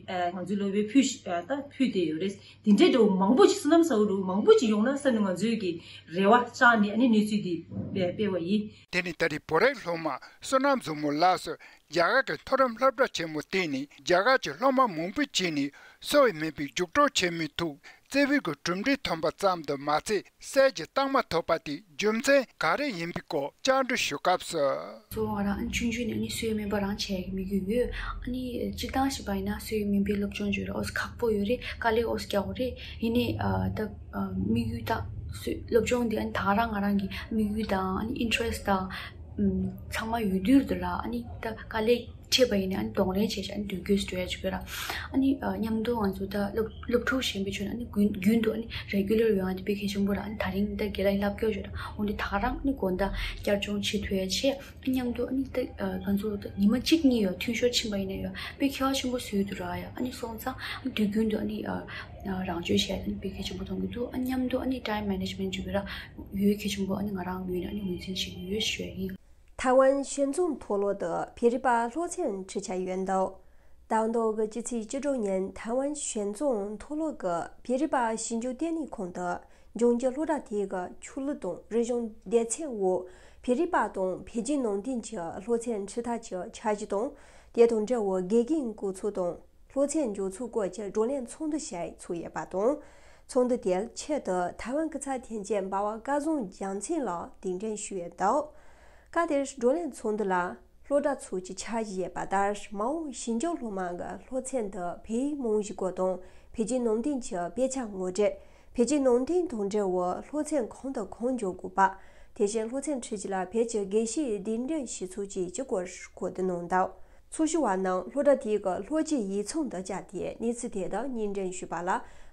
ཨ་ང་ཚོའི་སློབ་ཡོན་ཕུལ་ཞིག་ཨ་ད་ཕུལ་བསྡད་ཡོད་རེད། དེ་འདྲའི་འདྲ་བོ་མང་པོ་ཅིག་བསོད་ནམས་བསགས་འདྲ་བོ་མང་པོ་ཅིག་ཡོང་ན་བསམ་ནས་ང་ཚོའི་གི་རེ་བ་བཅངས་ནས་ཨ་ནི་གནས་ཚུལ་འདི་སྤེལ་བ་ཡིན། དེ་ནི་ད་རེས་བོད་རིགས་སློབ་མ་བསོད་ནམས་མཛོ་མོ་ལགས་སུ་རྒྱ་གར་གྱི་མཐོ་རིམ་སློབ་གྲྭ་ཆེན་མོ་དེ་ནས་རྒྱ་གར་གྱི་སློབ་མ་མང་པོ་བྱས་ནས་གསོ་བའི་སྨན་པའི་རྒྱུགས་སྤྲོད་བྱེད་མུས་ཐུག་རྩེ་ཕུད་ཀྱི་གྲུབ་འབྲས་ཐོན་པ་ཙམ་དུ་མ་ཚད་ཟས་ཀྱི་རྟགས་མ་ཐོབ་པ་དེ་རྒྱུ་མཚན་ག་རེ་ཡིན་པའི་སྐོར་བཅར་འདྲི་ཞུ་སྐབས་སུ། གཙོ་བོ་ང་རང་ཨ་ནི་ཆུང་ཆུང་ནས་ཨ་ནི་གསོ་བའི་སྨན་པ་རང་བྱེད་ཡག་གི་དམིགས་ཡུལ་ཡོད། ཨ་ནི་སྤྱིར་བཏང་བྱས་པ་ཡིན་ན་གསོ་བའི་སྨན་པའི་སློབ་སྦྱོང་བྱེད་ར་ཨོ་ཁག་པོ་ཡོད་རེད། དཀའ་ལས་ཨོ་རྒྱག་དགོས་རེད། ཡིན་ནའི་ཨ་ད་ཨ་དམིགས་ཡུལ་དང་གསོ་སློབ་སྦྱོང་འདི་ཨ་ནི་ད་ག་རང་ང་རང་གི་དམིགས་ཡུལ་དང་ཨ་ནི་ཨིན་ཊི་རེ་སི་ཊི་དང་ཚང་མ་ཡོད་དུས་དུ་ར་ཨ་ནི་ད་དཀའ་ལས་འཕྲད་པ་ཡིན་ན་ཨ་ནི་གདོང་ལེན་བྱས་ཤག་ཨ་ནི་དུས་རྒྱུན་སྤྲོད་ཡ་བྱེད་དགོས་ར། ཨ་ནི་ཨ་མཉམ་དུ་ང་ཚོ་ད་སློབ་སློབ་ཕྲུག་གཞན་པའི་ཁྱོན་ནས་ཨ་ནི་རྒྱུན་རྒྱུན་དུ་ཨ་ནི་རེ་གུ་ལར་ཡོང་ཡ་དེ་དཔེ་གལ་ཆེན་པོ་ར། ཨ་ནི་ད་རིང་ད་དགེ་ལགས་ལབ་སྐྱོར་བྱོས་ར་འོན་ཏེ་ད་ག་རང་ཨ་ནི་དགོང་དག་བསྐྱར་སྦྱོང་བྱེད་ཐུབ་ཡ་བྱས། ཨ་མཉམ་དུ་ཨ་ནི་ད་ང་ཚོ་ད་ཉི་མ་གཅིག་གཉིས་ཡོད་འཐུས་ཤོར་ཕྱིན་པ་ཡིན་ན་ཡོད་དཔེ་ཁྱད་པར་ཆེན་པོ་བཟོས་འདུག་ར། ཡ་ཨ་ནི་སོང་ཙང་ཨ་ནི་དུས་རྒྱུན་དུ་ཨ་ནི་ཨ་རང་བཅོས་བྱས་ཨ་ནི་དཔེ་གལ་ཆེན་པོ་མཐོང་གི་འདུག་ཨ་མཉམ་དུ་ཨ་ནི་ཊའིམ་མེ་ནེ་ཇི་མེན་ཊི་བྱེད་དགོས་ར་ཡོད་གལ་ཆེན་པོ་ཨ་ནི་ང་རང་ངོས་ནས་ཨ་ནི་ངོས་འཛིན་བྱེད་ཀྱི་ཡོད་ཞུ་ཡ་ཡིན། ཐའེ་ཝན་ཞིང་ཆུང་མཐོ་སློབ་ཏུ་བོད་རིག་པ་སློབ་ཚན་ཁྲིད་འཆར་ཡོད་འདུག་དང་ཐོག་གི་སྤྱི་ཚེས་བཅུ་དྲུག་ཉིན་ཐའེ་ཝན་ཞིང་ཆུང་མཐོ་སློབ་ཀྱི་བོད་རིག་པ་ཞིབ་འཇུག་ལྟེ་གནས་ཁང་དུ་ལྗོངས་ཀྱི་སློབ་གྲྭ་དེ་གི་ཆོས་ལུགས་དང་རིག་གཞུང་སྡེ་ཚན་འོག་བོད་རིག་པ་དང་བོད་བརྒྱུད་ནང་བསྟན་གྱི་སློབ་ཚན་ཁྲིད་ཐབས་ཀྱི་འཆར་གཞི་དང་དེ་དང་འབྲེལ་བའི་དགེ་རྒན་སྐུ་ཚབ་དང་སློབ་ཚན་འཇོག་ཚུལ་སྐོར་གྱི་བགྲོ་གླེང་ཚོགས་འདུ་ཞིག་ཚོགས་ཡོད་པ་དང་། ཚོགས་འདུ་དེའི་ཆེད་དུ་ཐའེ་ཝན་སྐུ་ཚབ་དོན་གཅོད་འབའ་བ་སྐལ་བཟང་རྒྱལ་མཚན་ལགས་གདན་འདྲེན་ཞུས་ཡོད་འདུག་སྐབས་དེར་བགྲོ་གླེང་ཚོགས་འདུ་ལ་སློབ་གྲྭ་ཚོ་གི་འཆར་གཞི་ཡོད་པ་ལྟར་མ་འོངས་ཞིང་ཆུང་སློབ་མ་གི་སློབ་ཚན་དུ་བོད་ཡིག་རྨང་གཞིའི་སྐོར་དང་བོད་བརྒྱུད་ནང་བསྟན་གྱི་དཔེ་ཆ་ངོ་སྤྲོད། བོད་བརྒྱུད་ནང་བསྟན་དང་འབྲེལ་བའི་སློབ་ཚན་གང་དང་གང་འཇོག་དགོས་པ། དེ་བཞིན་སློབ་ཚན་ཁྲིད་རྒྱུ་ལ་བོད་ཀྱི་དགེ་བཤེས་གདན་འདྲེན་ཞུ་ཚུལ་བཅས་ཀྱི་སྐོར་གོ་བསྡུར་གནང་འདུག་ཚོགས་ཞུགས་པ་རྣམས་སློབ་གྲྭ་དེའི་སློབ་སྤྱི་ཡིག་ཚང་དུ་བཅར་ཏེ་གནས་ཚུལ་དེ་དག་སྙན་སྒྲོན་ཞུས་པ་ལ་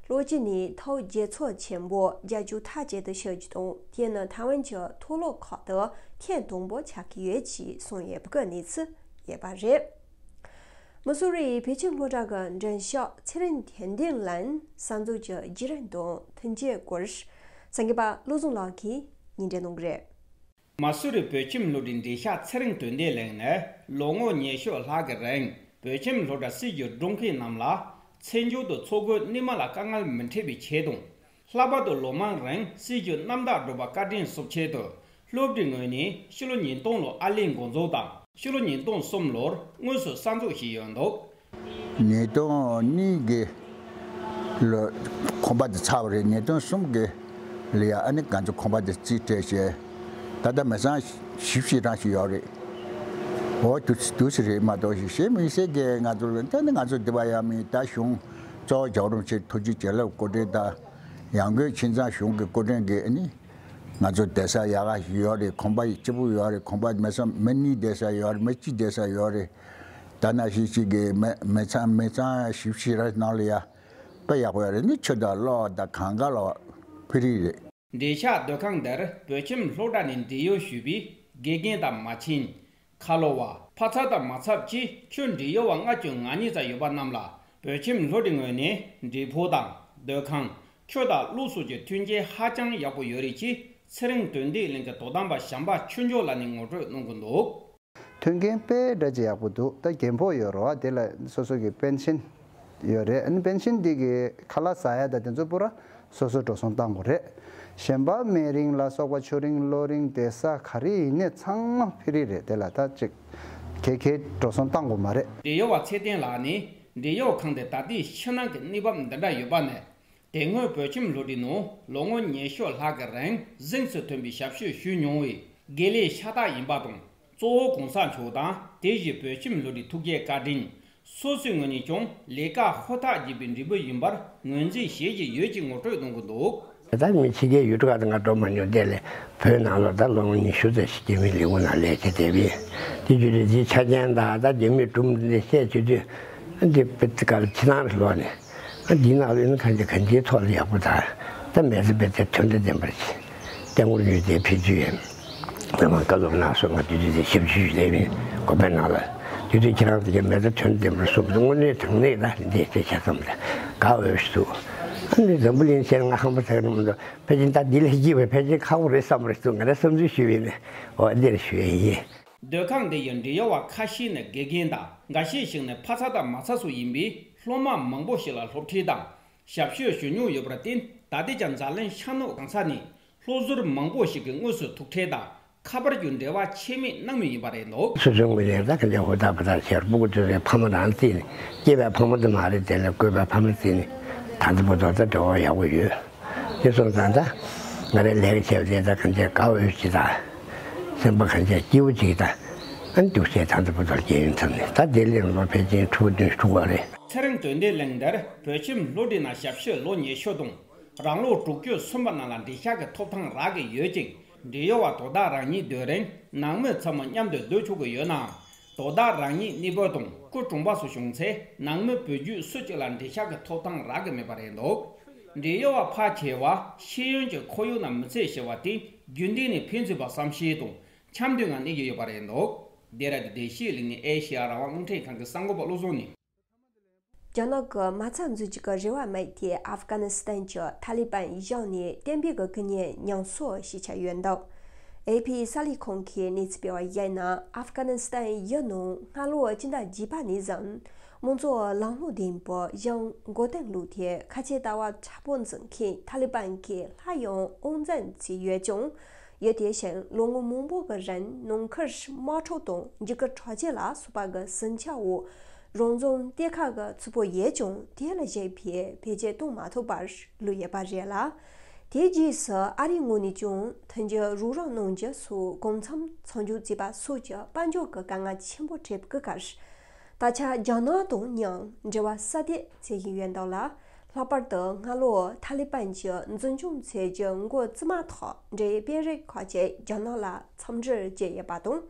སློབ་སྤྱི་ནས་ཐའོ་རྒྱལ་ཚོགས་ཆེན་པོ་རྒྱལ་སྤྱིའི་ཐག་བཅད་དུ་བཞག་རྒྱུ་དང་དེ་ནི་ཐའེ་ཝན་གྱི་མཐོ་སློབ་ཁག་ཏུ་ཐེངས་དང་པོ་ཆགས་ཀྱི་ཡོད་ཅེས་གསུངས་ཡོད་པའི་གནས་ཚུལ་ཡོད་པ་རེད། མི་སུ་རི་བོད་ཁྱིམ་སློབ་གྲྭ་གི་མགྲིན་ཤོག་ཚེ་རིང་དོན་ལྡན་ལ་གསར་འཛུགས་ཀྱི་བརྒྱུད་རིམ་དང་མཐུན་རྐྱེན་སྐོར་སངས་རྒྱས་པ་བློ་བཟང་ལགས་ཀྱིས་སྙན་སྒྲོན་གནང་གི་རེད། མ་སུ་རི་བོད་ཁྱིམ་སློབ་གྲྭའི་མགྲིན་ཤོག་ཚེ་རིང་དོན་ལྡན་གླིང་ནས་ལོ་ངོ་ཉི་ཤུ་ལྷག་གི་རིང་བོད་ཁྱིམ་སློབ་གྲྭ་སྲིད་བྱུས་སྒྲུབ་མཁན་རྣམས་ལ་ཚེ་མཇུག་ཏུ་འཚོ་གོས་རྙིང་མ་ལ་དཀའ་ངལ་མི་འཕྲད་པའི་ཆེད་དུ་ལྷག་པར་དུ་ལོ་མང་རིང་སྲིད་བྱུས་རྣམ་དག་སྒྲུབ་པ་བཀའ་དྲིན་གསབ་ཆེད་དུ་སློབ་གྲྭའི་ངོས་ནས་ཕྱི་ལོ་ཉིས་སྟོང་ལོར་ཨར་ལས་འགོ་འཛུགས་དང་ཕྱི་ལོ་ཉིས་སྟོང་གསུམ་ལོར་དངོས་སུ་གསར་འཛུགས་བྱས་ཡོད་འདུག་ཉིས་སྟོང་གཉིས་ཀྱི་ལོ་ཁང་པ་དེ་ཚར་བ་རེད། ཉིས་སྟོང་གསུམ་གྱི་ལ་ཡ་ཨ་ནི་ང་ཚོ་ཁང་པ་དེ་རྩིས་སྤྲད་བྱས། ད་ལྟ་མི་ཚང་བཞི་བཅུ་རང་ཞིག་ཡོད་རེད། འོ་དུ་དུ་སི་རེད་མ་གཏོགས་ཞིག་ཤེས་མི་ཤེས་ཀྱི་ང་ཚོ་ད་ནི་ང་ཚོ་འདི་པ་ཡ་མི་ད་གཞུང་གཙོ་བོ་རྒྱལ་བ་རིན་པོ་ཆེ་ཐུགས་རྗེ་བྱིན་རླབས་སྐུ་དྲིན་དང་ཡང་སྒོས་ཁྱིམ་ཚང་གཞུང་གི་སྐུ་དྲིན་གྱིས་ཨ་ནི་ང་ཚོ་བསྡད་ས་ཡག་ག་ཞིག་ཡོད་རེད། ཁང་པ་སྐྱིད་པོ་ཡོད་རེད། ཁང་པ་མི་ཚང་མི་གཉིས་བསྡད་ས་ཡོད་རེད། མི་གཅིག་བསྡད་ས་ཡོད་རེད། ད་ནང་བཞིན་གཅིག་གི་མི་མི་ཚང་མི་ཚང་བཞི་བཅུ་རང་ནང་ལ་ཡ་དཔེ་ཡག་པོ་ཡོད་རེད། ནི་ཆུ་དང་གློག་དང་གང་ག་ལ་ཕི་རི་རེད། མགྲིན་ཤོག་སྡོད་ཁང་འདིར་བོད་ཁྱིམ་སློབ་གྲྭ་ནས་འབྲེལ་ཡོད་ཞུས་པའི་དགེ་རྒན་དང་མ་བྱན། ཁ་ལོ་བ། ཕ་ཚབ་དང་མ་ཚབ་བཅས་ཁྱོན་འབྲེལ་ཡོད་པ་ལྔ་བཅུ་ང་གཉིས་ཙམ་ཡོད་པ་རྣམས་ལ་བོད་ཁྱིམ་སློབ་གྲྭའི་ངོས་ནས་འབྲས་ཕུག་དང་སྡོད་ཁང་། ཆུ་དང་གློག་སོགས་ཀྱི་མཐུན་རྐྱེན་ཧ་ཅང་ཡག་པོ་ཡོད་རེད་ཅེས་ཚེ་རིང་དོན་ལྡན་གླིང་གི་དོ་དམ་པ་བྱམས་པ་ཆོས་འབྱོར་ལགས་ནས་ངོ་སྤྲོད་གནང་གི་འདུག་མཐུན་རྐྱེན་དཔེ་འདྲ་ཅིག་ཡག་པོ་འདུག་ད་རྒན་ཕོ་ཡོད་རེད་བ། དེ་ལ་སོ་སོ་གི་པེན་ཤན་ཡོད་རེད། ཨ་ནི་པེན་ཤན་འདི་གི་ཁ་ལག་ཟ་ཡ་དང་དེ་ཚོ་པུ་ར་སོ་སོ་འགྲོ་སོང་བཏང་དགོས་རེད། གཞན་པ་སྨན་རིན་ལ་སོགས་པ་ཆོས་རིན་གློག་རིན་བསྡད་ས་ག་རེ་ཡིན་ནའི་ཚང་མ་ཕི་རི་རེད། དེ་ལ་ད་ཅིག་གེ་གེ་འགྲོ་སོང་བཏང་དགོས་མ་རེད། འབྲེལ་ཡོད་པ་ཚེ་བརྟན་ལགས་ནས་འབྲེལ་ཡོད་ཁང་དེ་ད་ལྟའི་ཕྱི་ནང་གི་གནས་བབ་འདི་འདྲ་ཡོད་པ་ནས། དེ་སྔོན་བོད་ཁྱིམ་སློབ་གྲྭའི་ནང་ལོ་ངོ་ཉི་ཤུ་ལྷག་གི་རིང་གཟེངས་སུ་ཐོན་པའི་ཞབས་ཞུ་ཞུས་མྱོང་བའི་དགེ་ལས་ཤ་སྟག་ཡིན་པ་དང་། གཙོ་བོ་གོང་ས་མཆོག་དང་དེ་བཞིན་བོད་ཁྱིམ་སློབ་གྲྭའི་ཐུགས་རྗེ་བཀའ་དྲིན། སོ་སོའི་ངོས་ནས་ཀྱང་ལས་ཀ་ཧུར་ཐག་བགྱིས་པའི་འབྲས་བུ་ཡིན་པར་ངོས་འཛིན་བྱེད་ཀྱི་ཡོད་ཅེས་ངོ་སྤྲོད་གནང་གི་འདུག་ད་མི་ཕྱི་རྒྱལ་ཡུལ་གྲུ་ཁག་ཏུ་ང་འགྲོ་མ་མྱོང་། དེ་ལས་བོད་ནང་ལ་ད་ལོ་ངོ་ཉི་ཤུ་ཙམ་ཞིག་རྒྱ་མིའི་ལས་ཁུངས་ནང་ལས་བྱེད་བསྡད་པས། དེ་བརྒྱུད་དེ་འདིའི་ཆ་རྐྱེན་དང་ད་རྒྱ་མིའི་སྒྲུང་འདི་བཤད་བྱེད་དུས་འདི་དཔེ་ག་ལ་ཕྱི་ནང་ལ་ལོག་ནས། ཨ་འདི་ནང་ལོགས་ནི་གང་ཅི་གང་ཅིའི་ཐོག་ལ་ཡག་པོ་དང་། ད་མི་ཚེ་དཔེ་དེ་དོན་དང་ལྡན་པར་བྱེད། ལྟད་མོ་ཡོད་དེ་ཕེབས་རྒྱུ་ཡིན། ད་མ་བཀའ་སློབ་གནང་སོང་། ང་དུས་དུས་དེ་ཞབས་ཞུ་ཞུ་ལས་མིན་གོ་པའི་ནང་ལ། དུས་དུས་ཁྱེད་རང་དེ་གའི་མི་ཚེ་དོན་ལྡན་པར་གསུངས་པ་དངོས་གནས་དྲང་གནས་ད་འདི་དེ་ཆ་ཚང་མ་དགའ་འོས་ཤིག་འདུག་ཨ་ནི་འཛམ་བུ་གླིང་ཆེན་ང་ཧམ་པ་ཚ་གི་རུམ་དུ་ཕལ་ཆེར་ད་འདི་ལས་སྐྱིད་པའི་ཕལ་ཆེར་ཁག་པོ་རེད་བསམ་པ་རེད་འདུག་ང་རང་བསམ་ཚུལ་ཞུས་པ་ཡིན་ནས་འོ་འདིར་ཞུ་ཡས་ཡིན། སྡོད་ཁང་འདི་ཡི་འབྲེལ་ཡོད་པ་ཁ་ཤས་ནི་དགེ་རྒན་དང་། འགའ་ཤས་ཤིག་ནི་ཕ་ཚ་དང་མ་ཚ་སོགས་ཡིན་པའི་སློབ་མ་མང་པོ་ཞིག་ལ་སློབ་ཁྲིད་དང་ཞབས་ཞུ་ཞུ་མྱོང་ཡོད་པར་བརྟེན། ད་ལྟའི་ཆར་འཛམ་གླིང་ཤར་ནུབ་གང་ས་ནས་སློབ་ཟུར་མང་པོ་ཞིག་གིས་དངོས་སུ་ཐུག་འཕྲད་དང་ཁ་པར་བརྒྱུད་འབྲེལ་བ་ཆད་མེད་གནང་མུས་ཡིན་པ་རེད་འདུག། སོ་སོའི་ངོས་ནས་ད་ག་འདྲ་ཧུར་ཐག་ཧུར་ཐག་བྱས། སྤུ་གུ་དེ་ཚོའི་ཕ་མ་རང་བརྩིས་ནས། སྐྱེས་པའི་ཕ་མ་དེ་མ་རེད། དེ་ལ་བསྐོས་པའི་ཕ་མ་བརྩིས་ནས་ད་ལྟ་བར་དུ་ད་འབྲེལ་བ་ཡག་པོ་ཡོད། དེ་སོང་ཙང་ད་ང་རའི་ལས་ཀ་བྱས་པ་དེ་ད་གང་ཅི་དགའ་འོས་ཅིག་དང་། སེམས་པ་གང་ཅི་སྐྱིད་པོ་ཅིག་དང་། ཨ་ནི་འདུག་བྱས་ད་ལྟ་བར་དུ་སྐྱེལ་ཡོང་ཐུབ་ནས། ད་དེ་ལས་ལོ་ཕལ་ཆེར་ཕྲུ་གུ་བདུན་ཕྲུ་གུ་རེད། ཚེ་རིང་དོན་ལྡན་གླིང་འདིར་བོད་ཁྱིམ་བློ་གྲོས་ནང་ཞབས་ཞུའི་ལོ་ཉི་ཤུ་དང་། རང་ལོ་དྲུག་ཅུ་སོན་པ་རྣམས་ལ་འགྲེལ་བཤད་ཀྱི་ཐོབ་ཐང་རག་གི་ཡོད་ཅིང་། འབྲེལ་ཡོད་པ་དོ་བདག་རང་ཉིད་སྡོད་རིང་ནང་མི་ཚང་མ་མཉམ་དུ་སྡོད་ཆོག་གི་ཡོད་ནའང་། དོ་བདག་རང་ཉིད་གནས་སྤོས་དང་སྐུ་གྲོངས་པ་སོགས་བྱུང་ཚེ། ནང་མི་བུ་རྒྱུད་སུ་གཅིག་ལ་འགྲེལ་བཤད་ཀྱི་ཐོབ་ཐང་རག་གི་མེད་པ་རེད་འདུག། འབྲེལ་ཡོད་པ་ཕལ་ཆེ་བ་ཤེས་ཡོན་གྱི་ཁོར་ཡུག་ནང་མི་ཚེ་ཞེས་པ་དེ་རྒྱུན་ལྡན་ནས་ཕན་ཚུན་བར་བསམ་ཤེས་དང་འཆམ་མཐུན་ངང་གནས་ཀྱི་ཡོད་པ་རེད་འདུག། འདི་ར་དེ་བདེ་སྐྱིད་གླིང་ནས་ཨེ་ཤེ་ཡ་རང་དབང་རླུང་འཕྲིན་ཁང་གི་གསར་འགོད་པ་བློ་བཟང་ནས། རྒྱ་ནག་གི་མ་རྩ་འཛུགས་རྒྱུ་གི་རེ་བ་མེད་དེ། ཨབ་གྷ་ནི་སི་ཐན་གྱི་ཐ་ལི་པན་གཞུང་ནས་བསྟན་པའི་གི་དཀའ་ངལ་ཉམས་གསོ་ཞིག་ཆགས་ཡོད་འདུག། ཨེ་ཕི་གསར་ལས་ཁང་གིས་གནས་ཚུལ་སྤེལ་བར་གཞིགས་ན། ཨབ་གྷ་ནི་སི་ཐན་ཡུལ་ནང་སྔ་ལོ་སྤྱི་ཟླ་བརྒྱད་པ་ནས་བཟུང་དམངས་གཙོ་ལམ་ལྷོང་ལྡན་པའི་གཞུང་མགོ་རྟིང་བླུགས་ཏེ། ཁ་ཆེ་ལྟ་བ་དྲག་པོ་འཛིན་མཁན་ཐ་ལི་པན་གྱིས་སླར་ཡང་དབང་འཛིན་བྱས་ཡོད་ཀྱང་། ཡུལ་དེ་བཞིན་ལོ་ངོ་མང་པོ་གི་རིང་ནང་ཁུལ་དམག་འཁྲུག་དང་འཇིགས་སྐུལ་དྲག་སྤྱོད་ལ་སོགས་པ་གི་ཟིང་ཆ་འོག་རང་བཙན་གཏན་འཁེལ་གྱི་ཚུལ་པོ་ཡོད་ཀྱང་། དེ་ལ་གཞིགས་པའི་བེད་སྤྱོད་གཏོང་མ་ཐུབ་པར་ལུས་ཡོད་པ་རེད་ལ། དེའི་རྗེས་སུ་ཨ་རིའི་ངོས་ནས་ཀྱང་མཐུན་འགྱུར་རོགས་རམ་གནང་རྒྱུ་སོགས་གང་འཚམ་མཚམས་འཇོག་བྱས་པ་སོགས་ཀྱི་དཔལ་འབྱོར་གྱི་དཀའ་ངལ་ཆེན་པོ་འཕྲད་ཀྱི་ཁར། ད་ཆ་རྒྱ་ནག་དང་ཡང་འབྲེལ་བ་སྲ་བརྟན་བྱེད་བཞིན་ཡོད་འདུག་ལ། ལྷག་པར་དུ་སྔ་ལོ་ཐ་ལི་པན་གྱིས་འཛིན་སྐྱོང་བྱེད་རྒྱུ་འགོ་བཙུགས་མ་ཐག་འབྲེལ་ཡོད་དཔོན་རིགས་ཁག་ཅིག་རྒྱ་ནག་ལ་འཚམས་འདྲིར་བཅར་ཡོད་པ་དང་།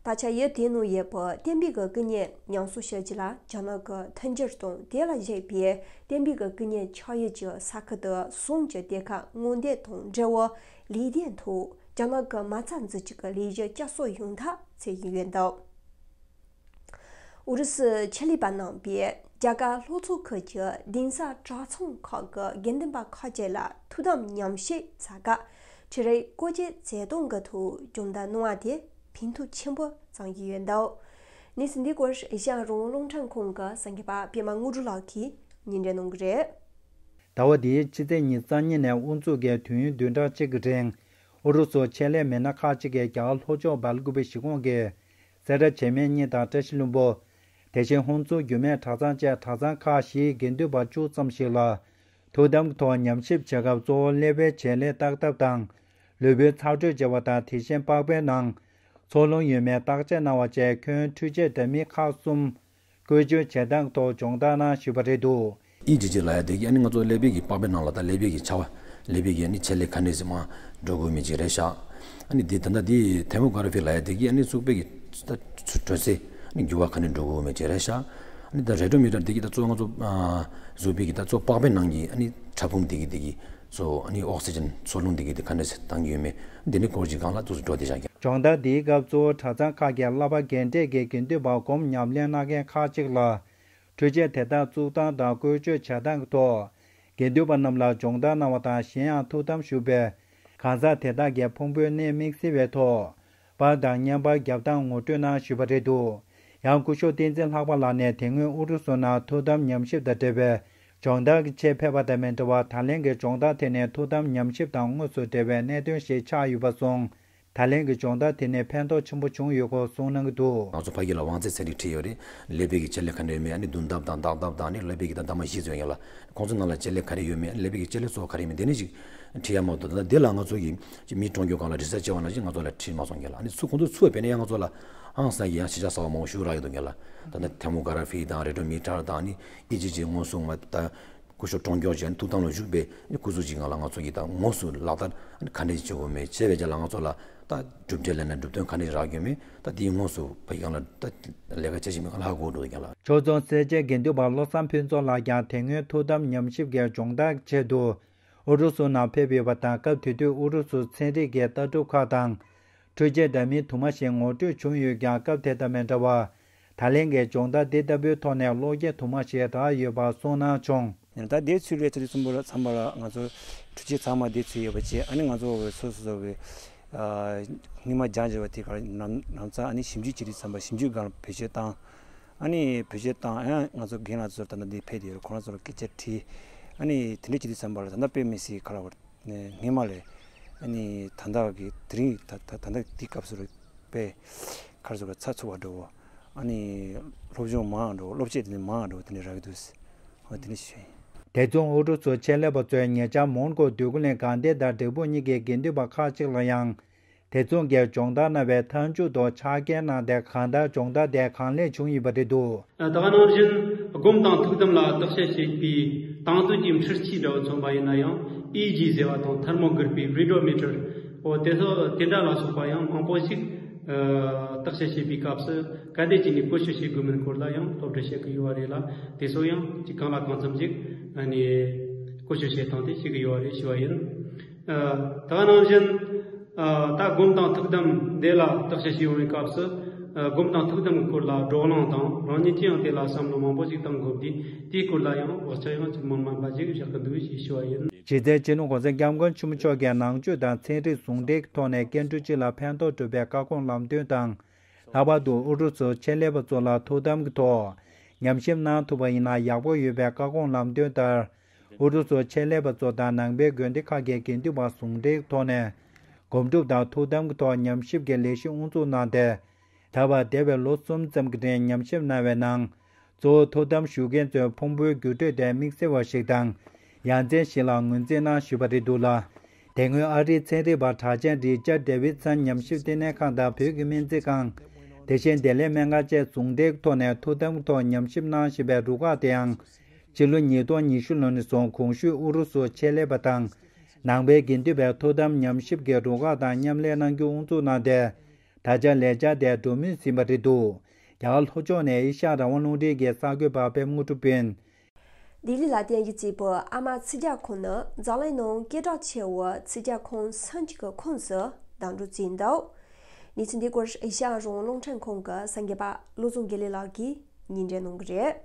ད་ཆ་ཡུལ་དེའི་ནང་ཡོད་པའི་བསྟན་པའི་གི་དཀའ་ངལ་ཉམས་གསོ་བྱ་རྒྱུ་ལ་རྒྱ་ནག་གི་མཐུན་འགྱུར་དང་། དེ་ལ་གཞིགས་པའི་བསྟན་པའི་གི་དཀའ་ངལ་ཆགས་ཡུལ་གྱི་ས་ཁུལ་དུ་གཞུང་གི་སྡེ་ཁག་སྔོག་འདོན་དང་འབྲེལ་བའི་ལས་དོན་ཐོག་རྒྱ་ནག་གི་མ་རྩ་འཛུགས་རྒྱུ་གི་ལས་གཞི་བསྐྱར་གསོ་ཡོང་ཐབས་བྱེད་བཞིན་ཡོད་འདུག། ཨུ་རུ་སུའི་ཆེད་ལས་པ་རྣམ་པས་རྒྱ་གར་ལྷོ་ཕྱོགས་ཁུལ་གྱི་གདན་ས་གྲྭ་ཚང་ཁག་གི་དགེ་འདུན་པ་ཁག་ཅིག་ལ་ཐུགས་དམ་ཉམས་ཞིབ་བྱ་སྐབས་འཕྲུལ་རིག་བཀོལ་སྤྱོད་བྱེད་སྟངས་ཀྱི་ཐོག་སྦྱོང་བརྡར་གནང་བ་དེ་ཕན་ཐོགས་ཆེན་པོ་བྱུང་ཡོད་འདུག། གནས་ཚུལ་འདིའི་སྐོར་ཨེ་ཤ་ཡ་རང་དབང་རླུང་འཕྲིན་ཁང་གི་གསར་འགོད་པ་པད་མ་དངོས་གྲུབ་ལགས་ཀྱིས་སྙན་སྒྲོན་གནང་གི་རེད། ཟླ་བ་འདིའི་ཕྱི་ཚེས་ཉི་ཤུ་རྩ་གཉིས་ནས་དབུ་འཛུགས་ཀྱིས་དུས་ཡུན་བདུན་ཕྲག་གཅིག་གི་རིང་། ཨུ་རུ་སུའི་ཆེད་ལས་མི་སྣ་ཁག་ཅིག་གིས་རྒྱ་གར་ལྷོ་ཕྱོགས་སྦེལ་ཀུ་པེ་གཞིས་ཁོངས་ཀྱི་སེ་ར་བྱེས་སྨད་གཉིས་དང་བཀྲ་ཤིས་ལྷུན་པོ། དེ་བཞིན་ཧོན་སུར་རྒྱུད་སྨད་གྲྭ་ཚང་བཅས་གྲྭ་ཚང་ཁག་བཞིའི་དགེ་འདུན་པ་བཅུ་ཙམ་ཞིག་ལ། ཐུགས་དམ་ཐོག་ཉམས་ཞིབ་བྱེད་སྐབས། གཙོ་བོ་ཀླད་པའི་བྱེད་ལས་བརྟག་ཐབས་དང་། ལུས་པོའི་ཚགས་དྲོད་བརྗེ་བ་དང་། དེ་བཞིན་པགས་པའི་ནང་འཚོ་རླུང་ཡོད་མེད་བརྟག་དཔྱད་གནང་བ་བཅས། ཁྱོན་འཕྲུལ་ཆས་འདྲ་མིན་ཁག་གསུམ་བཀོལ་སྤྱོད་བྱེད་སྟངས་ཐོག་སྦྱོང་བརྡར་གནང་ཞུས་པ་རེད་འདུག། ཨི་ཇི་ཇི་ལབ་ཡ་དེ་གིས་ཨ་ནི་ང་ཚོ་ཀླད་པའི་གི་པགས་པའི་ནང་ལ། ད་ཀླད་པའི་གི་ཆ་བ། ཀླད་པའི་གི་ཨ་ནི་བྱེད་ལས་ག་འདྲས་སེ་མར་འགྲོ་དགོས་མེད་ཅིག་རེད་ཤག། ཨ་ནི་དེ་ད་ལྟ་དེ་ཐེར་མོ་གྷ་ར་ཕི་ལབ་ཡ་དེ་གིས་ཨ་ནི་གཙུག་ཕུད་ཀྱི་ད་དྲོད་ཚད་ཨ་ནི་འགྱུར་བ་ག་འདྲས་འགྲོ་དགོས་མེད་ཅིག་རེད་ཤག། ཨ་ནི་ད་རེ་ཌོ་མི་ཊར་དེ་གིས་ད་གཙོ་བོ་ང་ཚོ་ཨ་གཟུགས་པོའི་གི་ད་གཙོ་བོ་པགས་པའི་ནང་གི་ཨ་ནི་ཕྲ་ཕུང་དེ་གི་དེ་གི་གཙོ་བོ་ཨ་ནི་ཨོག་སི་ཇན་འཚོ་རླུང་དེ་གི་དེ་ག་འདྲས་སེ་བཏང་གི་ཡོད་མེད། དེ་ནི་སྐོར་གྱི་སྒང་ལ་ཏོག་ཙམ་འགྲོ་བསྡད་བཞག་གི། སྦྱོང་བརྡར་འདིའི་སྐབས་གཙོ་བོ་གྲྭ་ཚང་ཁག་གི་བསླབ་པ་རྒན་གྲས་ཀྱི་དགེ་འདུན་པ་སྒོམ་ཉམས་ལེན་གནང་མཁན་ཁག་ཅིག་ལ། འཕྲུལ་ཆས་དེ་དག་བཙུགས་སྟངས་དང་བཀོལ་སྤྱོད་བྱེད་སྟངས་ཀྱི་ཐོག་དགེ་འདུན་པ་རྣམས་ལ་སྦྱོང་བརྡར་གནང་བ་དང་། གཞན་ཡང་ཐུགས་དམ་བཞུགས་པའི་གང་ཟག་དེ་དག་གི་ཕུང་པོའི་གནས་དམིགས་བསལ་བའི་ཐོག་པར་དང་བརྙན་པར་བརྒྱབ་སྟངས་ངོ་སྤྲོད་གནང་ཞུས་པ་རེད་འདུག། ཡང་སྐུ་ཞབས་བསྟན་འཛིན་ལྷག་པ་ལགས་ནས་དེ་སྔོན་ཨུ་རུ་སུ་ནང་ཐུགས་དམ་ཉམས་ཞིབ་དང་འབྲེལ་བའི་སྦྱོང་བརྡར་གྱི་ཆེད་ཕེབས་པ་དང་མི་འདྲ་བར། ད་ལན་གྱི་སྦྱོང་བརྡར་དེ་ནི་ཐུགས་དམ་ཉམས་ཞིབ་དང་དངོས་སུ་འབྲེལ་བའི་གནད་དོན་ཞིག་ཆགས་ཡོད་པ་སོང་། ད་ལན་གྱི་སྦྱོང་བརྡར་དེ་ནི་ཕན་ཐོགས་ཆེན་པོ་བྱུང་ཡོད་སྐོར་གསུངས་གནང་གི་འདུག། ང་ཚོ་ཕ་གི་ལ་དབང་རྩའི་ཚན་རིག་ཁྲིད་ཡོད་རེད། ཀླད་པའི་གི་བྱེད་ལས་ག་འདྲ་ཡོད་མེད། ཨ་ནི་འདུག་འདབ་དང་ལྡག་འདབ་དང་། ཨ་ནི་ཀླད་པའི་གི་ད་འདབ་མ་བཞི་ཙམ་ཡོད་ཡ་ལ། ཁོང་ཚོ་ནང་ལ་བྱེད་ལས་ག་རེ་ཡོད་མེད། ཨ་ནི་ཀླད་པའི་གི་བྱེད་ལས་གཙོ་བོ་ག་རེ་ཡོད་མེད། དེ་ནས་ཅིག་ཁྲིད་ཡ་མ་གཏོགས། ད་དེ་ལ་ང་ཚོ་གི་ཅིག་མི་གྲོངས་མཁན་སྒང་ལ་རི་སར་ཆི་བྱེད་པ་ནང་བཞིན་ང་ཚོ་ལ་ཁྲིད་མ་སོང་ཡ་ལ། ཨ་ནི་ཚུར་ཁོང་ཚོ་ཚུར་བྱས་ན་ཡང་ང་ཚོ་ལ་ཧང་སང་གི་ཡང་ཤེས་བྱ་གསར་པ་མང་པོ་ཞིག་རག་ཡོང་འདུག་ཡ་ལ། ད་ལྟ་ཐེར་མོ་གྷ་ར་ཕི་དང་། རེ་ཌོ་མི་ཊར་དང་། ཨ་ནི་ཨི་ཇི་ཇི་མངོན་སུམ་ད་སྐུ་ཞབས་གྲོངས་མཁན་ཅིག་ཨ་ནི་ཐུགས་དམ་ལ་བཞུགས་པའི་ཨ་ནི་སྐུ་གཟུགས་ཅིག་སྒང་ལ་ང་ཚོ་གིས་ད་དངོས་སུ་ལག་བསྟར་ཨ་ནི་ག་འདྲས་བྱེད་དགོས་མེད། བྱས་པའི་རྗེས་ལ་ང་ཚོ་ལ་ད་གྲུབ་འབྲས་ལབ་ན་གྲུབ་དོན་ག་འདྲས་རག་ཡོད་མེད། ད་དེའི་དངོས་སུ་ཕ་གི་སྒང་ལ་ད་ལས་ཀ་བྱེད་བཞིན་པའི་སྒང་ལ་ཧ་གོ་འགྲོ་འདུག་ཡ་ལ། ཆོས་རྫོང་སེར་བྱེས་དགེ་འདུན་པ་བློ་བཟང་ཕུན་ཚོགས་ལགས་ཀྱང་དེ་སྔོན་ཐུགས་དམ་ཉམས་ཞིབ་ཀྱི་སྦྱོང་བརྡར་ཆེད་དུ་ཨུ་རུ་སུ་ནང་ཕེབས་ཡོད་པ་དང་། སྐབས་དེ་དུས་ཨུ་རུ་སུའི་ཚན་རིག་གི་ལྟ་གྲུབ་ཁག་དང་། འཕྲུལ་ཆས་འདྲ་མིན་དུ་མ་ཞིག་ངོ་སྤྲོད་བྱུང་ཡོད་ཀྱང་། སྐབས་དེ་དང་མི་འདྲ་བར། ད་ལན་གྱི་སྦྱོང་བརྡར་འདི་ལྟ་བུའི་ཐོག་ནས་བློ་སྐྱེད་དུ་མ་ཞིག་རག་ཡོད་པ་གསུངས་གནང་བྱུང་། ད་དེ་ཚུར་རེད། ཚུར་གསུམ་པ་ལ་མཚམས་པ་ལ་ང་ཚོ་འཕྲུལ་ཆས་ཚང་མ་དེ་ཚུར་ཡོད་པ་བྱས། ཨ་ནི་ང་ཚོ་བའི་སོ་སོ་སོ་བའི་ ཨ་སྔོན་མ་སྦྱང་བྱས་པ་དེ་ག་ལ་ནམ་ནམ་ཚ་ཨ་ནི་ཞིབ་འཇུག་བྱེད་དུས་ཙམ་པ་ཞིབ་འཇུག་སྒང་ལ་བེད་སྤྱོད་བཏང་། ཨ་ནི་བེད་སྤྱོད་བཏང་ཨ་ང་ཚོ་རྒན་ལགས་ཚོར་ད་ལྟ་འདི་ཕེབས་བསྡད་ཡོད་རེད། ཁོ་རང་ཚོར་སྐད་ཆ་དྲིས། ཨ་ནི་དེ་འདྲ་བྱེད་དུས་ཙམ་པ་ལ་ད་ལྟ་དཔེ་མི་སྲིད་ག་ལ་བར་ནས་སྔོན་མ་ལས་ཨ་ནི་ད་ལྟ་གི་དེ་རིང་ད་ད་ད་ལྟ་འདི་སྐབས་སུ་རེད་པས་ག་རེ་ཟེར་དགོས་ཚ་ཚུགས་པ་འདྲ་བོ། ཨ་ནི་སློབ་སྦྱོང་མང་འགྲོ་སློབ་ཆས་དེ་ནི་མང་འགྲོ་དེ་ནི་རག་གི་འདུག་ཨ་དེ་ནི་ཞུ་ཡིན། དེ་མཚུངས་ཨུ་རུ་སུ་ཆེད་ལས་པ་ཚོས་ཉེ་ཆར་མོན་གྷོ་འདོད་རྒུ་གླིང་དགའ་ལྡན་དང་འབྲས་སྤུངས་གཉིས་ཀའི་དགེ་འདུན་པ་ཁག་ཅིག་ལ་ཡང་དེ་མཚུངས་ཀྱི་སྦྱོང་བརྡར་གནང་བའི་མཐའ་མཇུག་ཏུ་ཕྱག་འཁྱེར་གནང་སྟེ་གང་ལྟར་སྦྱོང་བརྡར་དེ་གང་ལེགས་བྱུང་ཡོད་པ་རེད་འདུག་ད་ག་ནང་བཞིན་སྒོམ་དང་ཐུགས་དམ་ལ་བརྟག་དཔྱད་བྱེད་པའི་དང་དུས་ཀྱི་འཕྲུལ་ཆས་འདྲ་བོ་མཚོན་པ་ཡིན་ན་ཡང་ཨི་ཇི་ཟེར་བ་དང་ཐར་མོ་གྷི་ར་ཕི་རེ་ཌི་ཡོ་མི་ཊར་འོ་དེ་ཚོ་དེ་འདྲ་ལ་སོགས་པ་ཡང་མང་པོ་ཞིག་ཨ་བརྟག་དཔྱད་བྱེད་པའི་སྐབས་སུ་ག་དེ་བྱས་ནས་བཀོལ་སྤྱོད་བྱེད་དགོས་མིན་སྐོར་ལ་ཡང་སློབ་ཁྲིད་བྱེད་ཀྱི་ཡོད་པ་རེད་ལ། དེ་ཚོ་ཡང་ཅིག་གང་ལ་གང་འཚམ་ཅིག་ཨ་ནི་བཀོལ་སྤྱོད་བྱེད་སྟངས་དེ་ཤེས་ཀྱི་ཡོད་པ་རེད་ཞུ་བ་ཡིན། ཨ་ད་ག་ནང་བཞིན་ཨ་ད་སྒོམ་དང་ཐུགས་དམ་འདི་ལ་བརྟག་དཔྱད་བྱེད་ཡོང་བའི་སྐབས་སུ་ཨ་སྒོམ་དང་ཐུགས་དམ་གྱི་སྐོར་ལ་བགྲོ་གླེང་དང་རང་ཉིད་ཀྱིས་ཡང་དེ་ལ་བསམ་བློ་མང་པོ་ཞིག་བཏང་དགོས་དུས་དེའི་སྐོར་ལ་ཡང་དབུ་ཆ་ཡང་ཅིག་མི་དམན་པ་ཞིག་བཞག་གི་འདུག་ཞེས་ཞུ་བ་ཡིན། གཞི་རྩའི་སྤྱི་ནོར་༸གོང་ས་༸སྐྱབས་མགོན་ཆེན་པོ་མཆོག་གིས་ནང་ཆོས་དང་ཚན་རིག་ཟུང་འབྲེལ་གྱི་ཐོག་ནས་སྐྱེ་འགྲོ་སྤྱི་ལ་ཕན་ཐོགས་སྒྲུབ་པའི་བཀའ་དགོངས་ལམ་སྟོན་དང་། ལྷག་པར་དུ་ཨུ་རུ་སུ་ཆེད་ལས་པ་ཚོ་ལ་ཐུགས་དམ་གྱི་ཐོག་ཉམས་ཞིབ་གནང་ཐུབ་པ་ཡིན་ན་ཡག་པོ་ཡོད་པའི་བཀའ་དགོངས་ལམ་སྟོན་ལྟར། ཨུ་རུ་སུ་ཆེད་ལས་པ་ཚོ་དང་ནང་པའི་དགོན་སྡེ་ཁག་གི་དགེ་འདུན་པ་ཟུང་འབྲེལ་གྱི་ཐོག་ནས་སྒོམ་སྒྲུབ་དང་ཐུགས་དམ་གྱི་ཐོག་ཉམས་ཞིབ་ཀྱི་ལས་གཞི་དབུ་འཛུགས་གནང་སྟེ། ད་བར་འདས་པའི་ལོ་གསུམ་ཙམ་གྱི་རིང་ཉམས་ཞིབ་གནང་བའི་ནང་། གཙོ་བོ་ཐུགས་དམ་ཞུ་མཁན་ཚོའི་ཕུང་པོའི་འགྱུར་འགྲོས་དེ་དམིགས་བསལ་བ་ཞིག་དང་། ཡ་མཚན་ཞིག་ལ་ངོས་འཛིན་གནང་ཞུས་པ་རེད་འདུག་ལ། དེ་སྔོན་ཨ་རིའི་ཚན་རིག་པ་གྲགས་ཅན་རི་ཅར་ཌེ་ཝིད་སན་ཉམས་ཞིབ་ལྟེ་གནས་ཁང་དང་བོད་ཀྱི་སྨན་རྩིས་ཁང་། དེ་བཞིན་བདེ་ལེགས་སྨན་ཁང་བཅས་ཟུང་འབྲེལ་ཐོག་ནས་ཐུགས་དམ་ཐོག་ཉམས་ཞིབ་གནང་བཞིན་པའི་རུ་ཁག་དེའང་། ཕྱི་ལོ་ཉིས་སྟོང་ཉི་ཤུ་ལོ་ནས་བཟུང་གོང་ཞུས་ཨུ་རུ་སུ་ཆེད་ལས་པ་དང་། ནང་པའི་དགེ་འདུན་པའི་ཐུགས་དམ་ཉམས་ཞིབ་ཀྱི་རུ་ཁག་དང་མཉམ་ལས་གནང་རྒྱུ་དབུ་འཛུགས་གནང་སྟེ། ད་ཆ་ལས་འཆར་དེ་འགྲོ་མུས་ཟིན་པ་རེད་འདུག་རྒྱ་གར་ལྷོ་ཕྱོགས་ནས་ཨེ་ཤ་ཡ་རང་དབང་རླུང་འཕྲིན་གྱི་གསར་འགོད་པ་པད་མ་དངོས་གྲུབ་ཡིན། ལྡི་ལི་ལ་བསྟན་གྱི་རྩེ་ཕུ་ཨ་མ་ཚིག་རྒྱག་ཁང་ནི་འཛམ་གླིང་ནང་སྐད་གྲགས་ཆེ་བའི་ཚིག་རྒྱག་ཁང་སུམ་ཅུ་གི་ཁོངས་སུ་བདམས་འགྲོ་བྱས་འདུག་གནས་ཚུལ་འདི་སྐོར་ཨེ་ཤ་ཡ་རང་དབང་རླུང་འཕྲིན་ཁང་གི་གསར་འགོད་པ་བློ་བཟང་དགེ་ལེགས་ལགས་ཀྱིས་སྙན་སྒྲོན་གནང་གི་རེད།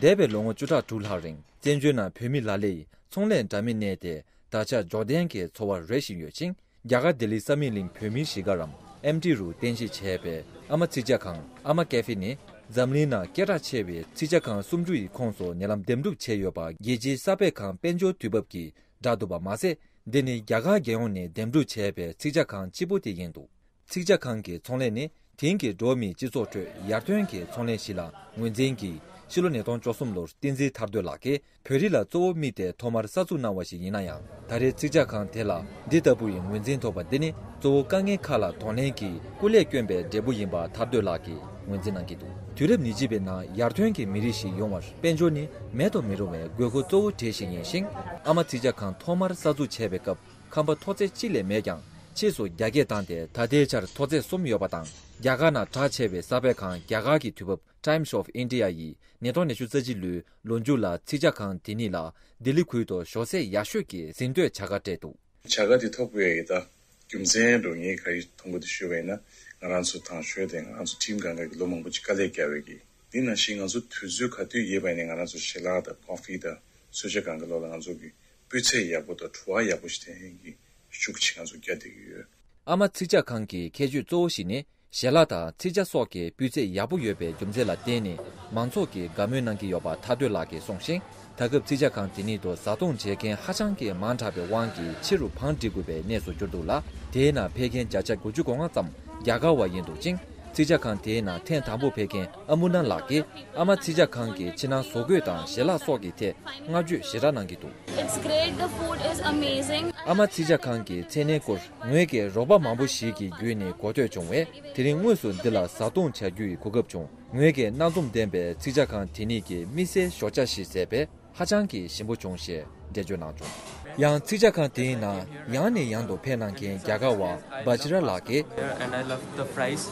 འདས་པའི་ལོ་ངོ་བཅུ་ཕྲག་དྲུག་ལྷག་རིང་བཙན་བྱོལ་ནང་བོད་མི་ལ་ལས་ཚོང་ལས་འདྲ་མིན་གནས་ཏེ་ད་ཆ་འབྱོར་ལྡན་གྱི་འཚོ་བ་རོལ་བཞིན་ཡོད་ཅིང་། རྒྱ་གར་ལྡི་ལི་ས་མིག་གླིང་བོད་མིའི་གཞིས་སྒར་རམ་ཨེམ་ཊི་རུ་རྟེན་གཞི་བྱས་པའི་ཨ་མ་ཚིག་ཇ་ཁང་ཨ་མ་ཀེ་ཧྥེ་ནི་འཛམ་གླིང་ནང་སྐད་གྲགས་ཆེ་བའི་ཚིག་ཇ་ཁང་སུམ་ཅུ་ཡི་ཁོངས་སུ་ཉེ་ལམ་འདེམས་སྒྲུག་བྱས་ཡོད་པ་རྒྱལ་སྤྱིའི་གསར་སྤེལ་ཁང་དཔལ་འབྱོར་དུས་བབ་ཀྱིས་བསྒྲགས་འདུག་པ་མ་ཟད། འདི་ནི་རྒྱ་གར་རྒྱལ་ཡོངས་ནས་འདེམས་སྒྲུག་བྱས་པའི་ཚིག་ཇ་ཁང་གཅིག་པུ་དེ་ཡིན་འདུག་ཚིག་ཇ་ཁང་གི་ཚོང་ལས་ནི་དེང་གི་འགྲོ་བ་མིའི་སྤྱི་ཚོགས་ཁྲོད་ཡར་ཐོན་གྱི་ཚོང་ལས་ཤིག་ལ་ངོས་འཛིན་གྱིས་ཕྱི་ལོ་ཉིས་སྟོང་བཅུ་གསུམ་ལོར་བསྟན་འཛིན་ཐར་འདོད་ལགས་ཀྱིས་བོད་རིགས་ལ་གཙོ་བོ་དམིགས་ཏེ་ཐོག་མར་གསར་འཛུགས་གནང་བ་ཞིག་ཡིན་ན་ཡང་། ད་རེས་ཚིག་ཇ་ཁང་དེ་ལ་འདི་ལྟ་བུའི་ངོས་འཛིན་ཐོབ་པ་འདི་ནི་གཙོ་བོ་དཀའ་ངལ་ཁག་ལ་གདོང་ལེན་གྱིས་སྐུ་ལས་བསྐྱོན་པའི་འབྲས་བུ་ཡིན་པ་ཐར་འདོད་ལགས་ཀྱིས་ངོས་འཛིན་གནང་གི་འདུག་དུས་རབས་ཉེར་གཅིག་པའི་ནང་ཡར་ཐོན་གྱི་མི་རིགས་ཤིག་ཡོང་བར་དཔལ་འབྱོར་ནི་མེད་དུ་མི་རུང་བའི་དགོས་མཁོ་གཙོ་བོ་གྲས་ཤིག་ཡིན་ཞིང་། ཨ་མ་ཚིག་ཇ་ཁང་ཐོག་མར་གསར་འཛུགས་བྱས་པའི་སྐབས། ཁང་པ་མཐོ་ཚད་གཅིག་ལས་མེད་ཀྱང་ཕྱིས་སུ་རྒྱ་སྐྱེད་བཏང་སྟེ་ད་ལྟའི་ཆར་མཐོ་ཚད་གསུམ་ཡོད་པ་དང་། རྒྱ་གར་ནང་གྲགས་ཆེ་བའི་གསར་སྤེལ་ཁང་རྒྱ་གར་གྱི་དུས་བབ་Times of India ཡིས་ཉིས་སྟོང་ཉི་ཤུ་རྩ་གཅིག་ལོའི་ལོ་མཇུག་ལ་ཚིག་ཇ་ཁང་དེ་ཉིད་ལ་ལྡི་ལི་ཁུལ་དུ་ཞོགས་ཟས་ཡག་ཤོས་ཀྱི་ཟིན་བྲིས་བྱ་དགའ་སྤྲད་འདུག་བྱ་དགའ་དེ་ཐོབ་དགོས་ཡ་གི་ད་རྒྱུ་མཚན་འགྲོ་ངེས་ག་རེ་མཐོང་གི་འདུག་ཞུས་པ་ཡིན་ན། ང་རང་ཚོ་དང་ཤོས་དེ་ང་རང་ཚོ་ཁྲིམས་སྒང་ག་གི་ལོ་མང་པོ་ཅིག་དཀའ་ལས་བརྒྱབ་པའི་གི་དེ་ནང་བཞིན་ང་ཚོ་དུས་ཚོད་ག་དུས་ཡོད་པ་ཡིན་ནའི་ང་རང་ཚོ་ཞལ་ལག་དང་ཀོ་ཧྥི་དང་གསོལ་ཇ་སྒང་ག་ལོག་ལ་ང་ཚོ་གི་སྤུས་ཚད་ཡག་པོ་དང་བྲོ་བ་ཡག་པོ་ཞིག་ལྡན་གྱི་ཤུགས་ཆེ་ང་ཚོ་རྒྱག་བསྡད་ཀྱི་ཡོད། ཨ་མ་ཚིག་ཇ་ཁང་གི་ཁྱད་ཆོས་གཙོ་བོ་ཞིག་ནི་ཞལ་ལག་དང་ཚིག་ཇ་སོགས་ཀྱི་སྤུས་ཚད་ཡག་པོ་ཡོད་པའི་རྒྱུ་མཚན་ལ་བརྟེན་ནས་མང་ཚོགས་ཀྱིས་དགའ་མོས་གནང་གི་ཡོད་པ་ཐར་འདོད་ལགས་ཀྱིས་གསུངས་ཤིང་། ད་སྐབས་ཚིག་ཇ་ཁང་དེ་ཉིད་དུ་བཟའ་བཏུང་བྱེད་མཁན་ཧ་ཅང་གི་མང་དྲགས་པའི་དབང་གིས་ཕྱི་རུ་བང་སྒྲིག་དགོས་པའི་གནས་སུ་གྱུར་འདུག་ལ། དེའི་ནང་ཕེབས་མཁན་བརྒྱ་ཆ་དགུ་བཅུ་གོ་ལྔ་ཙམ་རྒྱ་གར་བ་ཡིན་འདུག་ཅིང་། ཚིག་ཇ་ཁང་དེའི་ནང་ཐེངས་དང་པོ་ཕེབས་མཁན་ཨ་མུ་ན་ལགས་ཀྱིས་ཨ་མ་ཚིག་ཇ་ཁང་གི་ཕྱི་ནང་བཟོ་བཀོད་དང་ཞལ་ལག་སོགས་ཀྱི་ཐད་བསྔགས་བརྗོད་ཞེ་དྲག་གནང་གི་འདུག It's great. The food is amazing. ཨ་མ་ཚིག་ཇ་ཁང་གི་མཚན་གནས་སྐོར་ངོས་ཀྱིས་རོགས་པ་མང་པོ་ཞིག་གི་བརྒྱུད་ནས་གོ་ཐོས་བྱུང་བས་དེ་རིང་དངོས་སུ་འདི་ལ་བཟའ་བཏུང་བྱ་རྒྱུ་ཡི་གོ་སྐབས་བྱུང་། ངོས་ཀྱིས་སྣ་འཛོམས་ལྡན་པའི་ཚིག་ཇ་ཁང་དེ་ཉིད་ཀྱི་དམིགས་བསལ་ཞོགས་ཇ་ཞིག་བཟས་པས། ཧ་ཅང་གི་ཞིམ་པོ་བྱུང་ཞེས་འགྲེལ་བརྗོད་གནང་བྱུང་། ཡང་ཚིག་ཇ་ཁང་དེའི་ནང་ཡང་ནས་ཡང་དུ་ཕེབས་གནང་མཁན་རྒྱ་གར་བ་བ་ཇི་ར་ལགས་ཀྱིས། Here and I love the fries.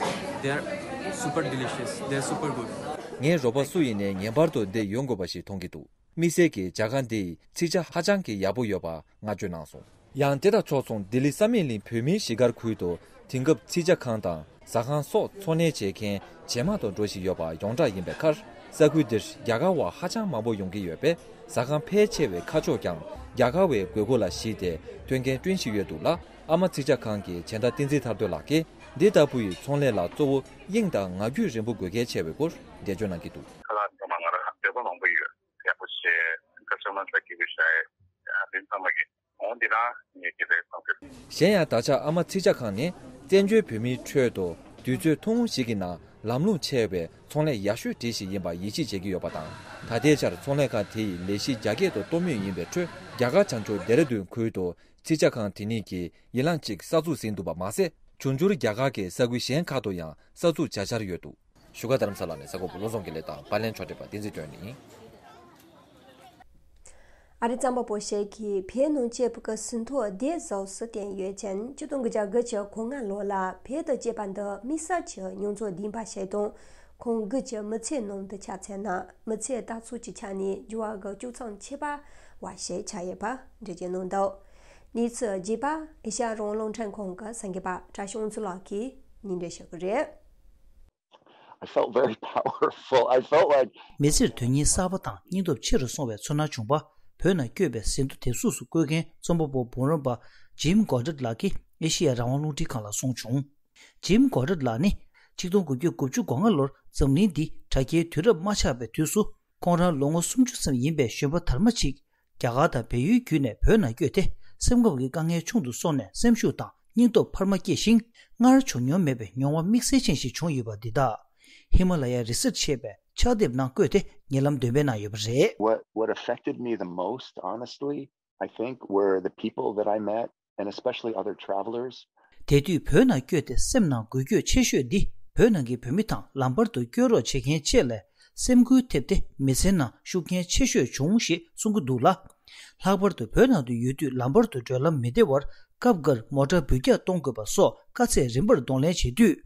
They are super delicious. They are super good. ངའི་རོགས་པ་སུ་ཡིན་ནའི་ངེས་པར་དུ་འདིར་ཡོང་དགོས་པ་ཞིག་མཐོང་གི་འདུག་དམིགས་བསལ་གྱིས་ཇ་ཁང་འདིའི་ཚིག་ཇ་ཧ་ཅང་གི་ཡག་པོ་ཡོད་པ་བསྔགས་བརྗོད་གནང་སོང་། ཡང་དེ་དང་ཕྱོགས་མཚུངས་ལྡི་ལི་ས་མིག་གླིང་བོད་མིའི་གཞིས་སྒར་ཁུལ་དུ་དེང་སྐབས་ཚིག་ཇ་ཁང་དང་ཟ་ཁང་སོགས་འཚོ་གནས་བྱེད་མཁན་ཇེ་མང་དུ་འགྲོ་བཞིན་ཡོད་པ་ཡོངས་གྲགས་ཡིན་པའི་ཁར། ས་ཁུལ་འདིར་རྒྱ་གར་བ་ཧ་ཅང་མང་པོ་ཡོང་གི་ཡོད་པས། ཟ་ཁང་ཕལ་ཆེ་བའི་ཁ་ཕྱོགས་ཀྱང་ རྒྱ་གར་བའི་དགོས་མཁོ་ལ་གཞིགས་ཏེ་མཐུན་རྐྱེན་བསྐྲུན་བཞིན་ཡོད་འདུག་ལ། ཨ་མ་ཚིག་ཇ་ཁང་གི་བྱེ་མདའ་བསྟན་འཛིན་ཐར་འདོད་ལགས་ཀྱིས་འདི་ལྟ་བུའི་ཚོང་ལས་ལ་གཙོ་བོ་དབྱིངས་དང་ངང་རྒྱུད་རིང་པོ་དགོས་གལ་ཆེ་བའི་སྐོར་འགྲེལ་བརྗོད་གནང་གི་འདུག་ཁ་ལག་ཚང་མ་ང་རང་འདོད་པ་མང་པོ་ཡོད། ཡག་པོ་བྱས། ཀ་སི་ཊ་མར་ལ་སྐྱིད་པོ་བྱས། ཡ་དེ་ཚང་མ་གི་འོང་འདི་རང་ངས་སྐྱིད་པའི་ཚང་ཟེར། གཞན་ཡང་ད་ཆ་ཨ་མ་ཚིག་ཇ་ཁང་ནི་བཙན་བྱོལ་བོད་མིའི་ཁྲོད་དུ་དུས་ཚོད་ཐུང་ངུ་ཞིག་གི་ནང་ལམ་ལྷོང་ཆེ་བའི་ཚོང་ལས་ཡག་ཤོས་གྲས་ཤིག་ཡིན་པ་ཡིད་ཆེས་བྱེད་ཀྱི་ཡོད་པ་དང་། ད་ལྟའི་ཆར་ཚོང་ལས་ཁང་དེ་ཡི་ལས་གཞི་རྒྱ་སྐྱེད་དུ་གཏོང་མུས་ཡིན་པའི་ཁྲོད། རྒྱ་གར་བྱང་ཕྱོགས་ལྡེ་ར་ལྡུན་ཁུལ་དུ་ཚིག་ཇ་ཁང་དེ་ཉིད་ཀྱིས་ཡིན་ལང་གཅིག་གསར་འཛུགས་ཟིན་འདུག་པ་མ་ཟད། འབྱུང་འགྱུར་རྒྱ་གར་གྱི་ས་ཁུལ་གཞན་ཁག་ཏུ་ཡང་གསར་འཛུགས་བྱ་འཆར་ཡོད་འདུག་བཞུགས་སྒར་རྡ་རམ་ས་ལ་ནས་གསར་འགོད་པ་བློ་བཟང་དགེ་ལེགས་དང་པར་ལེན་ཕྱོགས་སྒྲིག་པ་བསྟན་འཛིན་དོན་ཡིན། ཨ་རི་རྩམ་པ་པོ་ཞིག་གིས་བོད་ནང་སྐྱེས་བུ་གི་ཟིན་ཐོ་བདེ་བཟོ་སུ་བསྟན་ཡོད་ཅིང་། ཆིག་སྟོང་དགུ་བརྒྱ་དགུ་བཅུ་གོ་ལྔ་ལོ་ལ་བོད་དུ་སྐྱེས་པ་འདི་དམིགས་བསལ་གྱི་མྱོང་ཚོར་ལྡན་པ་ཞིག་དང་། ཁོང་དགུ་གྱི་མི་ཚེའི་ནང་དུ་ཆ་མཚོན་ན་མི་ཚེའི་ལྟ་ཚུལ་གྱི་ཆ་ནས་འགྱུར་བ་གི་སྤྱོད་མཚམས་ཆད་པ་བ་ཞིག་ཆགས་ཡོད་པ་འགྲེལ་བརྗོད་གནང་འདུག་གནས་ཚུལ་རྒྱས་པ་ཨེ་ཤ་ཡ་རང་དབང་རླུང་འཕྲིན་ཁང་གི་གསར་འགོད་པ་བཀྲ་ཤིས་དབང་ཚུལ་ལགས་ཀྱིས་སྙན་སྒྲོན་ཞུ་གི་རེད། I felt very powerful. I felt like མི་ཚེར་དོན་སྙིང་གསར་པ་དང་སྙིང་སྟོབས་ཆེ་རུ་སོང་བའི་ཚོར་སྣང་བྱུང་བ། བོད་ནང་བསྐྱོད་པའི་ཟིན་ཐོ་དེབ་གཟུགས་སུ་བཀོད་མཁན་རྩོམ་པ་པོ་འབུམ་རམས་པ་Jim Goddard ལགས་ཀྱིས་ཨེ་ཤེ་ཡ་རང་དབང་རླུང་འཕྲིན་ཁང་ལ་གསུངས་བྱུང་། Jim Goddard ལགས་ནི་ཆིག་སྟོང་དགུ་བརྒྱ་དགུ་བཅུ་གོ་ལྔ་ལོར་འཛམ་གླིང་འདི་དྲ་རྒྱའི་དུས་རབས་མ་ཆགས་པའི་དུས་སུ། ཁོང་རང་ལོ་ངོ་སུམ་ཅུ་ཙམ་ཡིན་པའི་གཞོན་པ་དར་མ་ཅིག་རྒྱ་གར་དང་བལ་ཡུལ་བརྒྱུད་ནས་བོད་ནང་བསྐྱོད་དེ། སེམས་ཁམས་ཀྱི་དཀའ་ངལ་ཆུང་དུ་སོང་ནས་སེམས་ཤུགས་དང་སྙིང་སྟོབས་འཕར་མ་སྐྱེས་ཤིང་། སྔར་བྱུང་མྱོང་མེད་པའི་མྱོང་བ་དམིགས་བསལ་ཅན་ཞིག་བྱུང་ཡོད་པ་འདི་དག་ཧི་མ་ལ་ཡའི་རི་སར་ཞེས་པའི་ཕྱག་དེབ་ནང་བཀོད་དེ་ཉེ་ལམ་འདོན་སྤེལ་གནང་ཡོད་པ་རེད། What, what affected me the most, honestly, I think, were the people that I met, and especially other travelers. དེ་དུས་བོད་ནང་བསྐྱོད་དེ་སེམས་ནང་འགུལ་སྐྱོད་ཆེ་ཤོས་འདི་བོད་ནང་གི་བོད་མི་དང་ལམ་བར་དུ་བསྐྱོད་རོགས་བྱེད་མཁན་བཅས་ལས་སེམས་འགུལ་ཐེབས་ཏེ་མི་ཚེ་ནང་ཤུགས་རྐྱེན་ཆེ་ཤོས་བྱུང་ཞེས་གསུང་གི་འདུག་ལ། ལྷག་པར་དུ་བོད་ནང་དུ་ཡོད་དུས་ལམ་བར་དུ་བགྲོད་ལམ་མི་བདེ་བར་སྐབས་འགར་མོ་ཊ་འབུད་རྒྱག་གཏོང་དགོས་པ་སོགས་དཀའ་ཚེགས་རིམ་པར་གདོང་ལེན་བྱེད་དུས།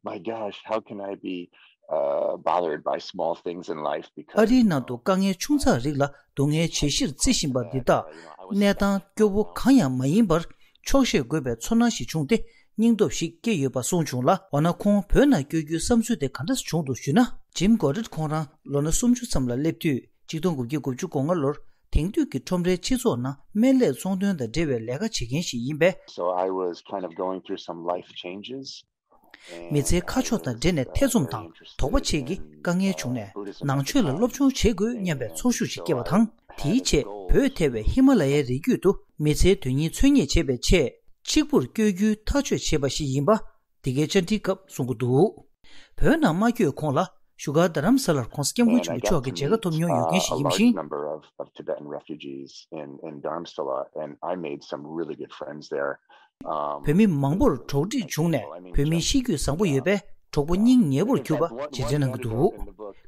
My gosh, how can I be, uh, bothered by small things in life because ཨ་རིའི་ནང་དུ་དཀའ་ངལ་ཆུང་ཙག་རིགས་ལ་སྡུག་བསྔལ་བྱེད་གཞིར་བརྩི་བཞིན་པ་འདི་དག་གནས་སྟངས་སྐྱོ་བོ་གང་ཡང་མ་ཡིན་པར་ཆོག་ཤེས་དགོས་པའི་ཚོར་སྣང་ཞིག་བྱུང་སྟེ་སྙིང་སྟོབས་ཤིག་སྐྱེས་ཡོད་པ་གསུངས་བྱུང་ལ། འོ་ན་ཁོང་བོད་ནང་བསྐྱོད་རྒྱུའི་བསམ་ཚུལ་དེ་ག་འདྲ་བྱུང་འདུག་ཞུས་ན། Jim Goddard ཁོང་རང་ལོ་ན་སུམ་ཅུ་ཙམ་ལ་སླེབས་དུས་ཆིག་སྟོང་དགུ་བརྒྱ་དགུ་བཅུ་གོ་ལྔ་ལོར་དེང་དུས་ཀྱི་ཁྲོམ་རའི་སྤྱི་ཚོགས་ནང་སྨན་ལས་ཚོང་དོན་དང་འབྲེལ་བའི་ལས་ཀ་བྱེད་མཁན་ཞིག་ཡིན་པས། So I was kind of going through some life changes. མི་ཚེའི་ཁ་ཕྱོགས་དང་འབྲེལ་ནས་ཐེ་ཚོམ་དང་དོགས་པ་བཅས་ཀྱི་དཀའ་ངལ་བྱུང་ནས་ནང་ཆོས་ལ་སློབ་སྦྱོང་བྱེད་དགོས་སྙམ་པའི་ཚོར་ཤུགས་ཤིག་སྐྱེས་པ་དང་། དེའི་རྗེས་བོད་ཐེ་བའི་ཧི་མ་ལ་ཡའི་རི་རྒྱུད་དུ་མི་ཚེའི་དོན་སྙིང་འཚོལ་སྙེག་བྱེད་པའི་ཆེད་གཅིག་པུར་བསྐྱོད་རྒྱུའི་ཐག་གཅོད་བྱས་པ་ཞིག་ཡིན་པ་འདི་གའི་བཅར་འདྲིའི་སྐབས་གསུང་གི་འདུག་བོད་ནང་མ་བསྐྱོད་གོང་ལ་བཞུགས་སྒར་རྡ་རམ་ས་ལར་༸གོང་ས་༸སྐྱབས་མགོན་ཆེན་པོ་མཆོག་གི་མཇལ་ཁ་ཐོབ་མྱོང་ཡོད་མཁན་ཞིག་ཡིན་པ་ཞིག་བོད་མི་མང་པོར་གྲོགས་འདྲིས་བྱུང་ནས་བོད་མིའི་གཤིས་རྒྱུད་བཟང་པོ་ཡོད་པས་གྲོགས་པོ་སྙིང་ཉེ་པོར་གྱུར་པ་རྗེས་དྲན་གནང་གི་འདུག་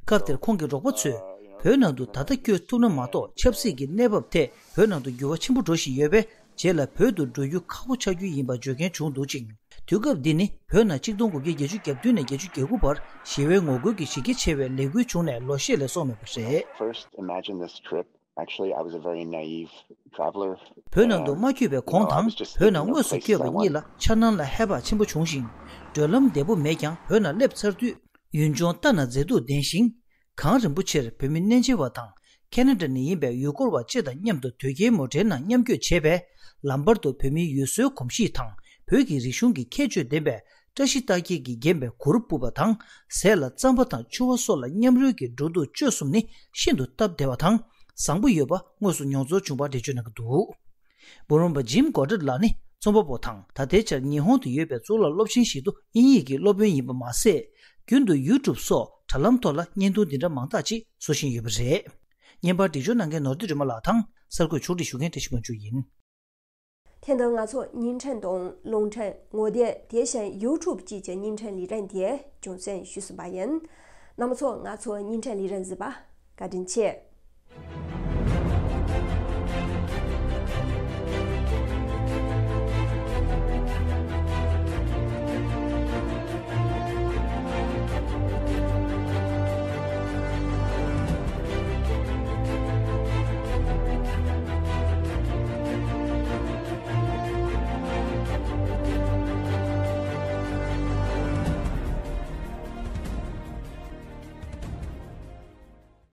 སྐབས་དེར་ཁོང་གི་རོགས་པ་ཚོས་བོད་ནང་དུ་ད་ལྟ་བསྐྱོད་ཐུབ་ན་མ་གཏོགས་ཆབ་སྲིད་ཀྱི་གནས་བབ་ཐད་བོད་ནང་དུ་འགྱུར་བ་ཆེན་པོ་འགྲོ་བཞིན་ཡོད་པས། རྗེས་ལ་བོད་དུ་འགྲོ་རྒྱུ་ཁག་པོ་ཆགས་རྒྱུ་ཡིན་པ་བརྗོད་མཁན་བྱུང་འདུག་ཅིང་། དུས་སྐབས་འདི་ནི་བོད་ནང་ཆིག་སྟོང་དགུ་བརྒྱ་བརྒྱད་ཅུ་གྱ་བདུན་ནས་བརྒྱད་ཅུ་གྱ་དགུ་བར་ཞི་བའི་ངོ་རྒོལ་གྱི་གཞི་རྒྱ་ཆེ་བའི་ལས་འགུལ་བྱུང་ནས་ལོ་ཤས་ལས་སོང་མེད་པ་རེད། First, imagine this trip. Actually, I was a very naive traveler. བོད་ནང་དུ་མ་བསྐྱོད་པའི་གོང་དང་བོད་ནང་དངོས་སུ་བསྐྱོད་པ་གཉིས་ལ་འཆར་སྣང་ལ་ཧེ་བག་ཆེན་པོ་བྱུང་ཞིང་། བགྲོད་ལམ་བདེ་པོ་མེད་ཀྱང་བོད་ནང་སླེབས་ཚར་དུས་ཡུལ་ལྗོངས་ལྟ་ན་མཛེས་སྡུག་ལྡན་ཞིང་། གངས་རིན་པོ་ཆེར་བོད་མི་གནས་མཇལ་བ་དང་ཁེ་ན་ཌ་ནས་ཡིན་པའི་ཡུལ་སྐོར་བ་བཅས་དང་མཉམ་དུ་དོས་སྐྱེལ་མོ་ཊའི་ནང་མཉམ་བསྐྱོད་བྱས་པས། ལམ་བར་དུ་བོད་མིའི་ཡུལ་སྲོལ་གོམས་གཤིས་དང་བོད་ཀྱི་རིག་གཞུང་གི་ཁྱད་ཆོས་ལྡན་པའི་བཀྲ་ཤིས་རྟགས་བརྒྱད་ཀྱིས་བརྒྱན་པའི་གུར་ཕུབ་པ་དང་། ཟས་ལ་རྩམ་པ་དང་ཕྱུར་བ་སོགས་ལ་མཉམ་རོལ་གྱི་འགྲོ་འདུག་སྤྱོད་གསུམ་ནི་ཤིན་ཏུ་སྟབས་བདེ་བ་དང་བཟང་པོ་ཡོད་པ་དངོས་སུ་མྱོང་ཚོར་བྱུང་བ་འགྲེལ་བརྗོད་གནང་གི་འདུག་འབུམ་རམས་པ་ཇིམ་གོ་ཌར་ལགས་ནི་རྩོམ་པ་པོ་དང་ད་ལྟའི་ཆར་ཉི་ཧོང་དུ་ཡོད་པའི་གཙུག་ལག་སློབ་ཆེན་ཞིག་ཏུ་དབྱིན་ཡིག་གི་སློབ་དཔོན་ཡིན་པ་མ་ཟད། རྒྱུན་དུ་ཡུ་ཊུབ་སོགས་དྲ་ལམ་ཐོག་ལ་བརྙན་ཐུང་འདི་འདྲ་མང་དག་ཅིག་བཟོ་བཞིན་ཡོད་པ་རེད། བརྙན་པར་འགྲེལ་བརྗོད་གནང་མཁན་ནོར་བདེ་སྒྲོལ་མ་ལགས་དང་གསར་འགོད་ཕྱོགས་སྒྲིག་ཞུ་མཁན་བཀྲ་ཤིས་དབང་ཕྱུག་ཡིན། དེ་དང་ང་ཚོ་བརྙན་འཕྲིན་དང་རླུང་འཕྲིན་ངོ་དེབ་དེ་བཞིན་ཡུ་ཊུབ་བཅས་ཀྱི་བརྙན་འཕྲིན་ལས་རིམ་དེ་རྒྱང་སྲིང་ཞུས་ཟིན་པ་ཡིན། རྣམ་པ་ཚོ་ང་ཚོའི་བརྙན་འཕྲིན་ལས་རིམ་གཟིགས་པ་བཀའ་དྲིན་ཆེ།